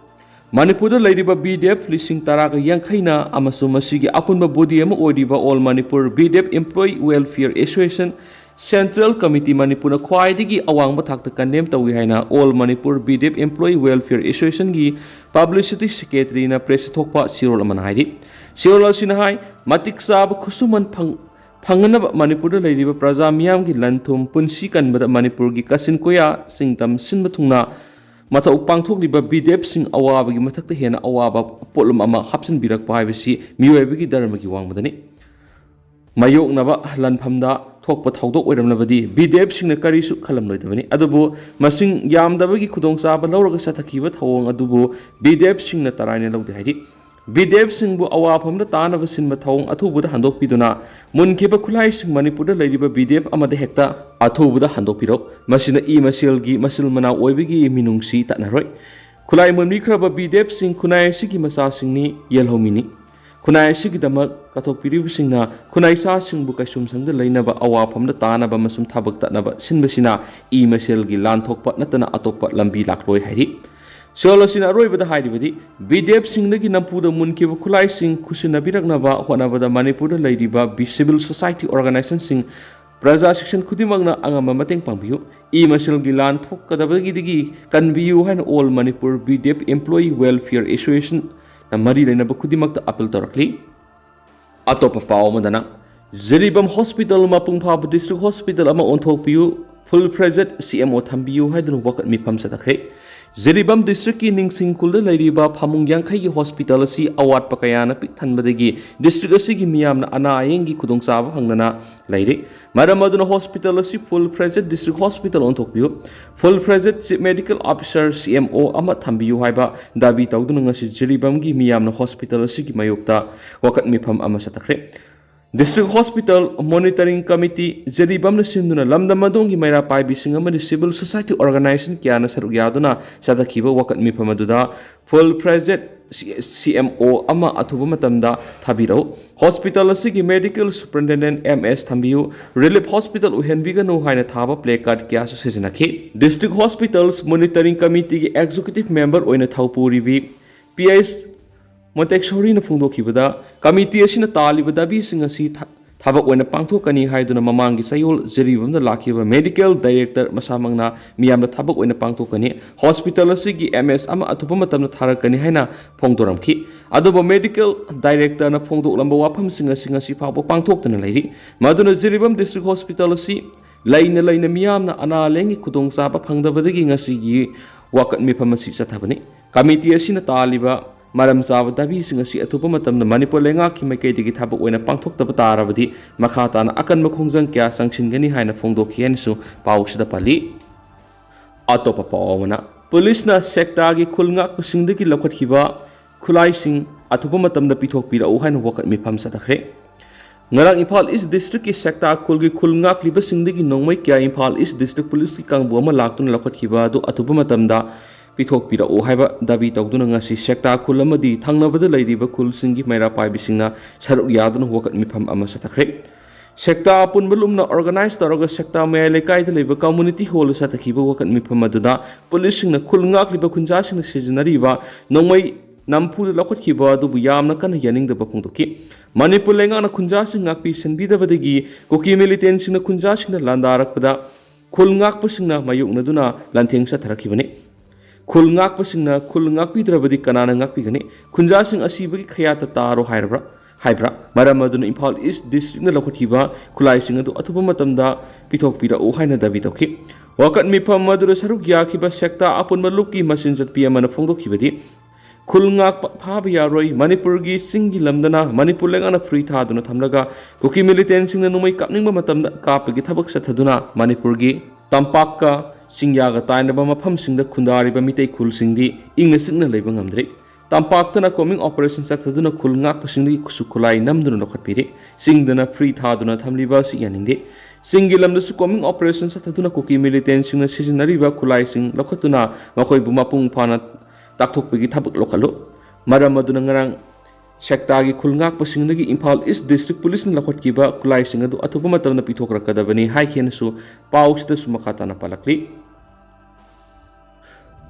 ꯃꯅꯤꯄꯨꯔꯗ ꯂꯩꯔꯤꯕ ꯕꯤꯗꯦꯞ ꯂꯤꯁꯤꯡ ꯇꯔꯥꯒ ꯌꯥꯡꯈꯩꯅ ꯑꯃꯁꯨꯡ ꯃꯁꯤꯒꯤ ꯑꯄꯨꯟꯕ body ꯑꯃ ꯑꯣꯏꯔꯤꯕ All Manipur ꯕꯤꯗꯦꯞ Employee Welfare Association Central Committee ꯃꯅꯤꯄꯨꯔꯅ ꯈ꯭ꯋꯥꯏꯗꯒꯤ ꯑꯋꯥꯡꯕ ꯊꯥꯛꯇ condemn ꯇꯧꯏ ꯍꯥꯏꯅ All Manipur ꯕꯤꯗꯦꯞ Employee Welfare Association ꯒꯤ Publicity Secretary ꯅ press ꯊꯣꯛꯄ ꯆꯦꯔꯣꯜ ꯑꯃꯅ ꯍꯥꯏꯔꯤ꯫ ꯆꯦꯔꯣꯜ ꯑꯁꯤꯅ ꯍꯥꯏ, ꯃꯇꯤꯛ ꯆꯥꯕ ꯈꯨꯠꯁꯨꯃꯟ ꯐꯪ-, ꯐꯪꯍꯟꯅꯕ ꯃꯅꯤꯄꯨꯔꯗ ꯂꯩꯔꯤꯕ ꯄ꯭ꯔꯖꯥ ꯃꯤꯌꯥꯝꯒꯤ ꯂꯟ ꯊꯨꯝ ꯄꯨꯟꯁꯤ ꯀꯟꯕꯗ ꯃꯅꯤꯄꯨꯔꯒꯤ ꯀꯥꯆꯤꯟ ꯀꯣꯌꯥ ꯁꯤꯡꯇꯝ ꯁꯤꯟꯕ ꯊꯨꯡꯅ ꯃꯊꯧ ꯄꯥꯡꯊꯣꯛꯂꯤꯕ ꯕꯤꯗꯦꯞꯁꯤꯡ ꯑꯋꯥꯕꯒꯤ ꯃꯊꯛꯇ ꯍꯦꯟꯅ ꯑꯋꯥꯕ ꯄꯣꯠꯂꯨꯝ ꯑꯃ ꯍꯥꯞꯆꯤꯟꯕꯤꯔꯛꯄ ꯍꯥꯏꯕꯁꯤ ꯃꯤꯑꯣꯏꯕꯒꯤ ꯙꯔꯃꯒꯤ ꯋꯥꯡꯃꯗꯅꯤ꯫ ꯃꯥꯌꯣꯛꯅꯕ ꯂꯥꯟꯐꯝꯗ ꯊꯣꯛꯄ ꯊꯧꯗꯣꯛ ꯑꯣꯏꯔꯝꯂꯕꯗꯤ ꯕꯤꯗꯦꯞꯁꯤꯡꯅ ꯀꯔꯤꯁꯨ ꯈꯜꯂꯝꯂꯣꯏꯗꯕꯅꯤ꯫ ꯑꯗꯨꯕꯨ ꯃꯁꯤꯡ ꯌꯥꯝꯗꯕꯒꯤ ꯈꯨꯗꯣꯡꯆꯥꯕ ꯂꯧꯔꯒ ꯆꯠꯊꯈꯤꯕ ꯊꯧꯑꯣꯡ ꯑꯗꯨꯕꯨ ꯕꯤꯗꯦꯞꯁꯤꯡꯅ ꯇꯔꯥꯏꯅ ꯂꯧꯗꯦ ꯍꯥꯏꯔꯤ꯫ ꯕꯤꯗꯦꯞꯁꯤꯡꯕꯨ ꯑꯋꯥꯐꯝꯗ ꯇꯥꯅꯕ ꯁꯤꯟꯕ ꯊꯧꯑꯣꯡ ꯑꯊꯨꯕꯗ ꯍꯟꯗꯣꯛꯄꯤꯗꯨꯅ ꯃꯨꯟꯈꯤꯕ ꯈꯨꯠꯂꯥꯏꯁꯤꯡ ꯃꯅꯤꯄꯨꯔꯗ ꯂꯩꯔꯤꯕ ꯕꯤꯗꯦꯞ ꯑꯃꯗ ꯍꯦꯛꯇ ꯑꯊꯨꯕꯗ ꯍꯟꯗꯣꯛꯄꯤꯔꯛꯎ꯫ ꯃꯁꯤꯅ ꯏ ꯃꯁꯦꯜꯒꯤ ꯃꯆꯤꯜ ꯃꯅꯥꯎ ꯑꯣꯏꯕꯒꯤ ꯃꯤꯅꯨꯡꯁꯤ ꯇꯠꯅꯔꯣꯏ꯫ ꯈꯨꯠꯂꯥꯏ ꯃꯨꯟꯕꯤꯈ꯭ꯔꯕ ꯕꯤꯗꯦꯞꯁꯤꯡ ꯈꯨꯟꯅꯥꯏ ꯑꯁꯤꯒꯤ ꯃꯆꯥꯁꯤꯡꯅꯤ, ꯌꯦꯜꯍꯧꯃꯤꯅꯤ꯫ ꯈꯨꯟꯅꯥꯏ ꯑꯁꯤꯒꯤꯗꯃꯛ ꯀꯠꯊꯣꯛꯄꯤꯔꯤꯕꯁꯤꯡꯅ ꯈꯨꯟꯅꯥꯏ ꯏꯆꯥꯁꯤꯡꯕꯨ ꯀꯩꯁꯨꯝꯁꯪꯗ ꯂꯩꯅꯕ, ꯑꯋꯥꯐꯝꯗ ꯇꯥꯅꯕ ꯑꯃꯁꯨꯡ ꯊꯕꯛ ꯇꯠꯅꯕ ꯁꯤꯟꯕꯁꯤꯅ ꯏ ꯃꯁꯦꯜꯒꯤ ꯂꯥꯟ ꯊꯣꯛꯄ ꯅꯠꯇꯅ ꯑꯇꯣꯞꯄ ꯂꯝꯕꯤ ꯂꯥꯛꯂꯣꯏ ꯍꯥꯏꯔꯤ꯫ ꯁꯤꯑꯣꯜ ꯑꯁꯤꯅ ꯑꯔꯣꯏꯕꯗ ꯍꯥꯏꯔꯤꯕꯗꯤ, ꯕꯤꯗꯦꯞꯁꯤꯡꯗꯒꯤ ꯅꯝꯐꯨꯗ ꯃꯨꯟꯈꯤꯕ ꯈꯨꯠꯂꯥꯏꯁꯤꯡ ꯈꯨꯠꯁꯤꯟꯅꯕꯤꯔꯛꯅꯕ ꯍꯣꯠꯅꯕꯗ ꯃꯅꯤꯄꯨꯔꯗ ꯂꯩꯔꯤꯕ ꯕꯤ-, civil society organizationꯁꯤꯡ, ꯄ꯭ꯔꯖꯥ ꯁꯦꯛꯁꯟ ꯈꯨꯗꯤꯡꯃꯛꯅ ꯑꯉꯝꯕ ꯃꯇꯦꯡ ꯄꯥꯡꯕꯤꯌꯨ꯫ ꯏ ꯃꯁꯦꯜꯒꯤ ꯂꯥꯟ ꯊꯣꯛꯀꯗꯕꯒꯤꯗꯒꯤ ꯀꯟꯕꯤꯌꯨ ꯍꯥꯏꯅ All Manipur B D F Employee Welfare Associationꯅ ꯃꯔꯤ ꯂꯩꯅꯕ ꯈꯨꯗꯤꯡꯃꯛꯇ ꯑꯥꯄꯤꯜ ꯇꯧꯔꯛꯂꯤ꯫ ꯑꯇꯣꯞꯄ ꯄꯥꯎ ꯑꯃꯗꯅ, ꯖꯤꯔꯤꯕꯥꯝ ꯍꯣꯁꯄꯤꯇꯥꯜ ꯃꯄꯨꯡ ꯐꯥꯕ ꯗꯤꯁꯇ꯭ꯔꯤꯛ ꯍꯣꯁꯄꯤꯇꯥꯜ ꯑꯃ ꯑꯣꯟꯊꯣꯛꯄꯤꯌꯨ, full fledged C M O ꯊꯝꯕꯤꯌꯨ ꯍꯥꯏꯗꯨꯅ ꯋꯥꯀꯠ ꯃꯤꯐꯝ ꯆꯠꯊꯈ꯭ꯔꯦ꯫ ꯖꯤꯔꯤꯕꯥꯝ ꯗꯤꯁꯇ꯭ꯔꯤꯛꯀꯤ ꯅꯤꯡꯁꯤꯡ ꯈꯨꯜꯗ ꯂꯩꯔꯤꯕ ꯐꯃꯨꯡ ꯌꯥꯡꯈꯩꯒꯤ ꯍꯣꯁꯄꯤꯇꯥꯜ ꯑꯁꯤ ꯑꯋꯥꯠꯄ ꯀꯌꯥꯅ ꯄꯤꯛ ꯊꯟꯕꯗꯒꯤ ꯗꯤꯁꯇ꯭ꯔꯤꯛ ꯑꯁꯤꯒꯤ ꯃꯤꯌꯥꯝꯅ ꯑꯅꯥ ꯑꯌꯦꯡꯒꯤ ꯈꯨꯗꯣꯡꯆꯥꯕ ꯐꯪꯗꯅ ꯂꯩꯔꯦ꯫ ꯃꯔꯝ ꯑꯗꯨꯅ ꯍꯣꯁꯄꯤꯇꯥꯜ ꯑꯁꯤ full fledged district hospital ꯑꯣꯟꯊꯣꯛꯄꯤꯌꯨ꯫ Full fledged Chief Medical Officer, C M O, ꯑꯃ ꯊꯝꯕꯤꯌꯨ ꯍꯥꯏꯕ ꯗꯥꯕꯤ ꯇꯧꯗꯨꯅ ꯉꯁꯤ ꯖꯤꯔꯤꯕꯥꯝꯒꯤ ꯃꯤꯌꯥꯝꯅ ꯍꯣꯁꯄꯤꯇꯥꯜ ꯑꯁꯤꯒꯤ ꯃꯥꯌꯣꯛꯇ ꯋꯥꯀꯠ ꯃꯤꯐꯝ ꯑꯃ ꯆꯠꯊꯈ꯭ꯔꯦ꯫ District Hospital Monitoring Committee, ꯖꯤꯔꯤꯕꯥꯝꯅ ꯁꯤꯟꯗꯨꯅ ꯂꯝꯗꯝ ꯑꯗꯣꯝꯒꯤ ꯃꯩꯔꯥ ꯄꯥꯏꯕꯤꯁꯤꯡ ꯑꯃꯗꯤ civil society organization ꯀꯌꯥꯅ ꯁꯔꯨꯛ ꯌꯥꯗꯨꯅ ꯆꯠꯊꯈꯤꯕ ꯋꯥꯀꯠ ꯃꯤꯐꯝ ꯑꯗꯨꯗ full fledged C M O ꯑꯃ ꯑꯊꯨꯕ ꯃꯇꯝꯗ ꯊꯥꯕꯤꯔꯛꯎ꯫ ꯍꯣꯁꯄꯤꯇꯥꯜ ꯑꯁꯤꯒꯤ medical superintendent M S ꯊꯝꯕꯤꯌꯨ꯫ Relief hospital ꯑꯣꯏꯍꯟꯕꯤꯒꯅꯨ ꯍꯥꯏꯅ ꯊꯥꯕ placard ꯀꯌꯥꯁꯨ ꯁꯤꯖꯤꯟꯅꯈꯤ꯫ District Hospitals Monitoring Committeeꯒꯤ executive member ꯑꯣꯏꯅ ꯊꯧꯄꯨꯔꯤꯕꯤ P S ꯃꯣꯟꯇꯦꯛꯁꯣꯔꯤꯅ ꯐꯣꯡꯗꯣꯛꯈꯤꯕꯗ, ꯀꯃꯤꯇꯤ ꯑꯁꯤꯅ ꯇꯥꯜꯂꯤꯕ ꯗꯥꯕꯤꯁꯤꯡ ꯑꯁꯤ ꯊ-, ꯊꯕꯛ ꯑꯣꯏꯅ ꯄꯥꯡꯊꯣꯛꯀꯅꯤ ꯍꯥꯏꯗꯨꯅ ꯃꯃꯥꯡꯒꯤ ꯆꯌꯣꯜ ꯖꯤꯔꯤꯕꯥꯝꯗ ꯂꯥꯛꯈꯤꯕ medical director ꯃꯁꯥꯃꯛꯅ ꯃꯤꯌꯥꯝꯗ ꯊꯕꯛ ꯑꯣꯏꯅ ꯄꯥꯡꯊꯣꯛꯀꯅꯤ, ꯍꯣꯁꯄꯤꯇꯥꯜ ꯑꯁꯤꯒꯤ M S ꯑꯃ ꯑꯊꯨꯕ ꯃꯇꯝꯗ ꯊꯥꯔꯛꯀꯅꯤ ꯍꯥꯏꯅ ꯐꯣꯡꯗꯣꯔꯝꯈꯤ꯫ ꯑꯗꯨꯕꯨ medical directorꯅ ꯐꯣꯡꯗꯣꯛꯂꯝꯕ ꯋꯥꯐꯝꯁꯤꯡ ꯑꯁꯤ ꯉꯁꯤ ꯐꯥꯎꯕ ꯄꯥꯡꯊꯣꯛꯇꯅ ꯂꯩꯔꯤ꯫ ꯃꯗꯨꯅ ꯖꯤꯔꯤꯕꯥꯝ District Hospital ꯑꯁꯤ ꯂꯩꯅ ꯂꯩꯅ ꯃꯤꯌꯥꯝꯅ ꯑꯅꯥ ꯂꯥꯌꯦꯡꯒꯤ ꯈꯨꯗꯣꯡꯆꯥꯕ ꯐꯪꯗꯕꯗꯒꯤ ꯉꯁꯤꯒꯤ ꯋꯥꯀꯠ ꯃꯤꯐꯝ ꯑꯁꯤ ꯆꯠꯊꯕꯅꯤ꯫ ꯀꯃꯤꯇꯤ ꯑꯁꯤꯅ ꯇꯥꯜꯂꯤꯕ ꯃꯔꯝ ꯆꯥꯕ ꯗꯥꯕꯤꯁꯤꯡ ꯑꯁꯤ ꯑꯊꯨꯕ ꯃꯇꯝꯗ ꯃꯅꯤꯄꯨꯔ ꯂꯩꯉꯥꯛꯀꯤ ꯃꯥꯏꯀꯩꯗꯒꯤ ꯊꯕꯛ ꯑꯣꯏꯅ ꯄꯥꯡꯊꯣꯛꯇꯕ ꯇꯥꯔꯕꯗꯤ ꯃꯈꯥ ꯇꯥꯅ ꯑꯀꯟꯕ ꯈꯣꯡꯖꯪ ꯀꯌꯥ ꯆꯪꯁꯤꯟꯒꯅꯤ ꯍꯥꯏꯅ ꯐꯣꯡꯗꯣꯛꯈꯤ ꯍꯥꯏꯅꯁꯨ ꯄꯥꯎꯁꯤꯗ ꯄꯜꯂꯤ꯫ ꯑꯇꯣꯞꯄ ꯄꯥꯎ ꯑꯃꯅ, ꯄꯨꯂꯤꯁꯅ ꯁꯦꯛꯇꯥꯒꯤ ꯈꯨꯜ ꯉꯥꯛꯄꯁꯤꯡꯗꯒꯤ ꯂꯧꯈꯠꯈꯤꯕ ꯈꯨꯠꯂꯥꯏꯁꯤꯡ ꯑꯊꯨꯕ ꯃꯇꯝꯗ ꯄꯤꯊꯣꯛꯄꯤꯔꯛꯎ ꯍꯥꯏꯅ ꯋꯥꯀꯠ ꯃꯤꯐꯝ ꯆꯠꯊꯈ꯭ꯔꯦ꯫ ꯉꯔꯥꯡ ꯏꯝꯐꯥꯜ ꯏꯁ ꯗꯤꯁꯇ꯭ꯔꯤꯛꯀꯤ ꯁꯦꯛꯇꯥ ꯈꯨꯜꯒꯤ ꯈꯨꯜ ꯉꯥꯛꯂꯤꯕꯁꯤꯡꯗꯒꯤ ꯅꯣꯡꯃꯩ ꯀꯌꯥ ꯏꯝꯐꯥꯜ ꯏꯁ ꯗꯤꯁꯇ꯭ꯔꯤꯛ ꯄꯨꯂꯤꯁꯀꯤ ꯀꯥꯡꯕꯨ ꯑꯃ ꯂꯥꯛꯇꯨꯅ ꯂꯧꯈꯠꯈꯤꯕ ꯑꯗꯨ ꯑꯊꯨꯕ ꯃꯇꯝꯗ ꯄꯤꯊꯣꯛꯄꯤꯔꯛꯎ ꯍꯥꯏꯕ ꯗꯥꯕꯤ ꯇꯧꯗꯨꯅ ꯉꯁꯤ ꯁꯦꯛꯇꯥ ꯈꯨꯜ ꯑꯃꯗꯤ ꯊꯪꯅꯕꯗ ꯂꯩꯔꯤꯕ ꯈꯨꯜꯁꯤꯡꯒꯤ ꯃꯩꯔꯥ ꯄꯥꯏꯕꯤꯁꯤꯡꯅ ꯁꯔꯨꯛ ꯌꯥꯗꯨꯅ ꯋꯥꯀꯠ ꯃꯤꯐꯝ ꯑꯃ ꯆꯠꯊꯈ꯭ꯔꯦ꯫ ꯁꯦꯛꯇꯥ ꯑꯄꯨꯟꯕ ꯂꯨꯞꯅ ꯑꯣꯔꯒꯅꯥꯏꯖ ꯇꯧꯔꯒ ꯁꯦꯛꯇꯥ ꯃꯌꯥꯏ ꯂꯩꯀꯥꯏꯗ ꯂꯩꯕ ꯀꯝꯃꯨꯅꯤꯇꯤ ꯍꯣꯜꯗ ꯆꯠꯊꯈꯤꯕ ꯋꯥꯀꯠ ꯃꯤꯐꯝ ꯑꯗꯨꯗ ꯄꯨꯂꯤꯁꯁꯤꯡꯅ ꯈꯨꯜ ꯉꯥꯛꯂꯤꯕ ꯈꯨꯟꯖꯥꯁꯤꯡꯅ ꯁꯤꯖꯤꯟꯅꯔꯤꯕ ꯅꯣꯡꯃꯩ ꯅꯝꯐꯨꯗ ꯂꯧꯈꯠꯈꯤꯕ ꯑꯗꯨꯕꯨ ꯌꯥꯝꯅ ꯀꯟꯅ ꯌꯥꯅꯤꯡꯗꯕ ꯐꯣꯡꯗꯣꯛꯈꯤ꯫ ꯃꯅꯤꯄꯨꯔ ꯂꯩꯉꯥꯛꯅ ꯈꯨꯟꯖꯥꯁꯤꯡ ꯉꯥꯛꯄꯤ ꯁꯦꯟꯕꯤꯗꯕꯗꯒꯤ ꯀꯨꯀꯤ ꯃꯤꯂꯤꯇꯦꯟꯁꯤꯡꯅ ꯈꯨꯟꯖꯥꯁꯤꯡꯅ ꯂꯥꯟꯗꯥꯔꯛꯄꯗ ꯈꯨꯜ ꯉꯥꯛꯄꯁꯤꯡꯅ ꯃꯥꯌꯣꯛꯅꯗꯨꯅ ꯂꯥꯟꯊꯦꯡ ꯆꯠꯊꯔꯛꯈꯤꯕꯅꯤ꯫ ꯈꯨꯜ ꯉꯥꯛꯄꯁꯤꯡꯅ ꯈꯨꯜ ꯉꯥꯛꯄꯤꯗ꯭ꯔꯕꯗꯤ ꯀꯅꯥꯅ ꯉꯥꯛꯄꯤꯒꯅꯤ? ꯈꯨꯟꯖꯥꯁꯤꯡ ꯑꯁꯤꯕꯒꯤ ꯈꯌꯥꯠꯇ ꯇꯥꯔꯣ ꯍꯥꯏꯔꯕ꯭ꯔꯥ? ꯍꯥꯏꯕ꯭ꯔꯥ? ꯃꯔꯝ ꯑꯗꯨꯅ ꯏꯝꯐꯥꯜ ꯏꯁ ꯗꯤꯁꯇ꯭ꯔꯤꯛꯅ ꯂꯧꯈꯠꯈꯤꯕ ꯈꯨꯠꯂꯥꯏꯁꯤꯡ ꯑꯗꯨ ꯑꯊꯨꯕ ꯃꯇꯝꯗ ꯄꯤꯊꯣꯛꯄꯤꯔꯛꯎ ꯍꯥꯏꯅ ꯗꯥꯕꯤ ꯇꯧꯈꯤ꯫ ꯋꯥꯀꯠ ꯃꯤꯐꯝ ꯑꯗꯨꯗ ꯁꯔꯨꯛ ꯌꯥꯈꯤꯕ ꯁꯦꯛꯇꯥ ꯑꯄꯨꯟꯕ ꯂꯨꯞꯀꯤ ꯃꯆꯤꯟ ꯆꯠꯄꯤ ꯑꯃꯅ ꯐꯣꯡꯗꯣꯛꯈꯤꯕꯗꯤ, ꯈꯨꯜ ꯉꯥꯛꯄ ꯐꯥꯕ ꯌꯥꯔꯣꯏ꯫ ꯃꯅꯤꯄꯨꯔꯒꯤ ꯆꯤꯡꯒꯤ ꯂꯝꯗꯅ ꯃꯅꯤꯄꯨꯔ ꯂꯩꯉꯥꯛꯅ ꯐ꯭ꯔꯤ ꯊꯥꯗꯨꯅ ꯊꯝꯂꯒ ꯀꯨꯀꯤ ꯃꯤꯂꯤꯇꯦꯟꯁꯤꯡꯅ ꯅꯣꯡꯃꯩ ꯀꯥꯞꯅꯤꯡꯕ ꯃꯇꯝꯗ ꯀꯥꯞꯄꯒꯤ ꯊꯕꯛ ꯆꯠꯊꯗꯨꯅ ꯃꯅꯤꯄꯨꯔꯒꯤ ꯇꯝꯄꯥꯛꯀ ꯆꯤꯡꯌꯥꯒ ꯇꯥꯏꯅꯕ ꯃꯐꯝꯁꯤꯡꯗ ꯈꯨꯟꯗꯥꯔꯤꯕ ꯃꯤꯇꯩ ꯈꯨꯜꯁꯤꯡꯗꯤ ꯏꯪꯅ ꯆꯤꯛꯅ ꯂꯩꯕ ꯉꯝꯗ꯭ꯔꯤ꯫ ꯇꯝꯄꯥꯛꯇꯅ ꯀꯣꯃꯤꯡ ꯑꯣꯄꯔꯦꯁꯟ ꯆꯠꯊꯗꯨꯅ ꯈꯨꯜ ꯉꯥꯛꯄꯁꯤꯡꯗꯒꯤ ꯈꯨꯠꯁꯨ ꯈꯨꯠꯂꯥꯏ ꯅꯝꯗꯨꯅ ꯂꯧꯈꯠꯄꯤꯔꯤ꯫ ꯆꯤꯡꯗꯅ ꯐ꯭ꯔꯤ ꯊꯥꯗꯨꯅ ꯊꯝꯂꯤꯕ ꯑꯁꯤ ꯌꯥꯅꯤꯡꯗꯦ꯫ ꯆꯤꯡꯒꯤ ꯂꯝꯗꯁꯨ ꯀꯣꯃꯤꯡ ꯑꯣꯄꯔꯦꯁꯟ ꯆꯠꯊꯗꯨꯅ ꯀꯨꯀꯤ ꯃꯤꯂꯤꯇꯦꯟꯁꯤꯡꯅ ꯁꯤꯖꯤꯟꯅꯔꯤꯕ ꯈꯨꯠꯂꯥꯏꯁꯤꯡ ꯂꯧꯈꯠꯇꯨꯅ ꯃꯈꯣꯏꯕꯨ ꯃꯄꯨꯡ ꯐꯥꯅ ꯇꯥꯛꯊꯣꯛꯄꯒꯤ ꯊꯕꯛ ꯂꯧꯈꯠꯂꯨ꯫ ꯃꯔꯝ ꯑꯗꯨꯅ ꯉꯔꯥꯡ ꯁꯦꯛꯇꯥꯒꯤ ꯈꯨꯜ ꯉꯥꯛꯄꯁꯤꯡꯗꯒꯤ ꯏꯝꯐꯥꯜ ꯏꯁ ꯗꯤꯁꯇ꯭ꯔꯤꯛ ꯄꯨꯂꯤꯁꯅ ꯂꯧꯈꯠꯈꯤꯕ ꯈꯨꯠꯂꯥꯏꯁꯤꯡ ꯑꯗꯨ ꯑꯊꯨꯕ ꯃꯇꯝꯗ ꯄꯤꯊꯣꯛꯂꯛꯀꯗꯕꯅꯤ ꯍꯥꯏꯈꯤꯅꯁꯨ ꯄꯥꯎꯁꯤꯗꯁꯨ ꯃꯈꯥ ꯇꯥꯅ ꯄꯜꯂꯛꯂꯤ꯫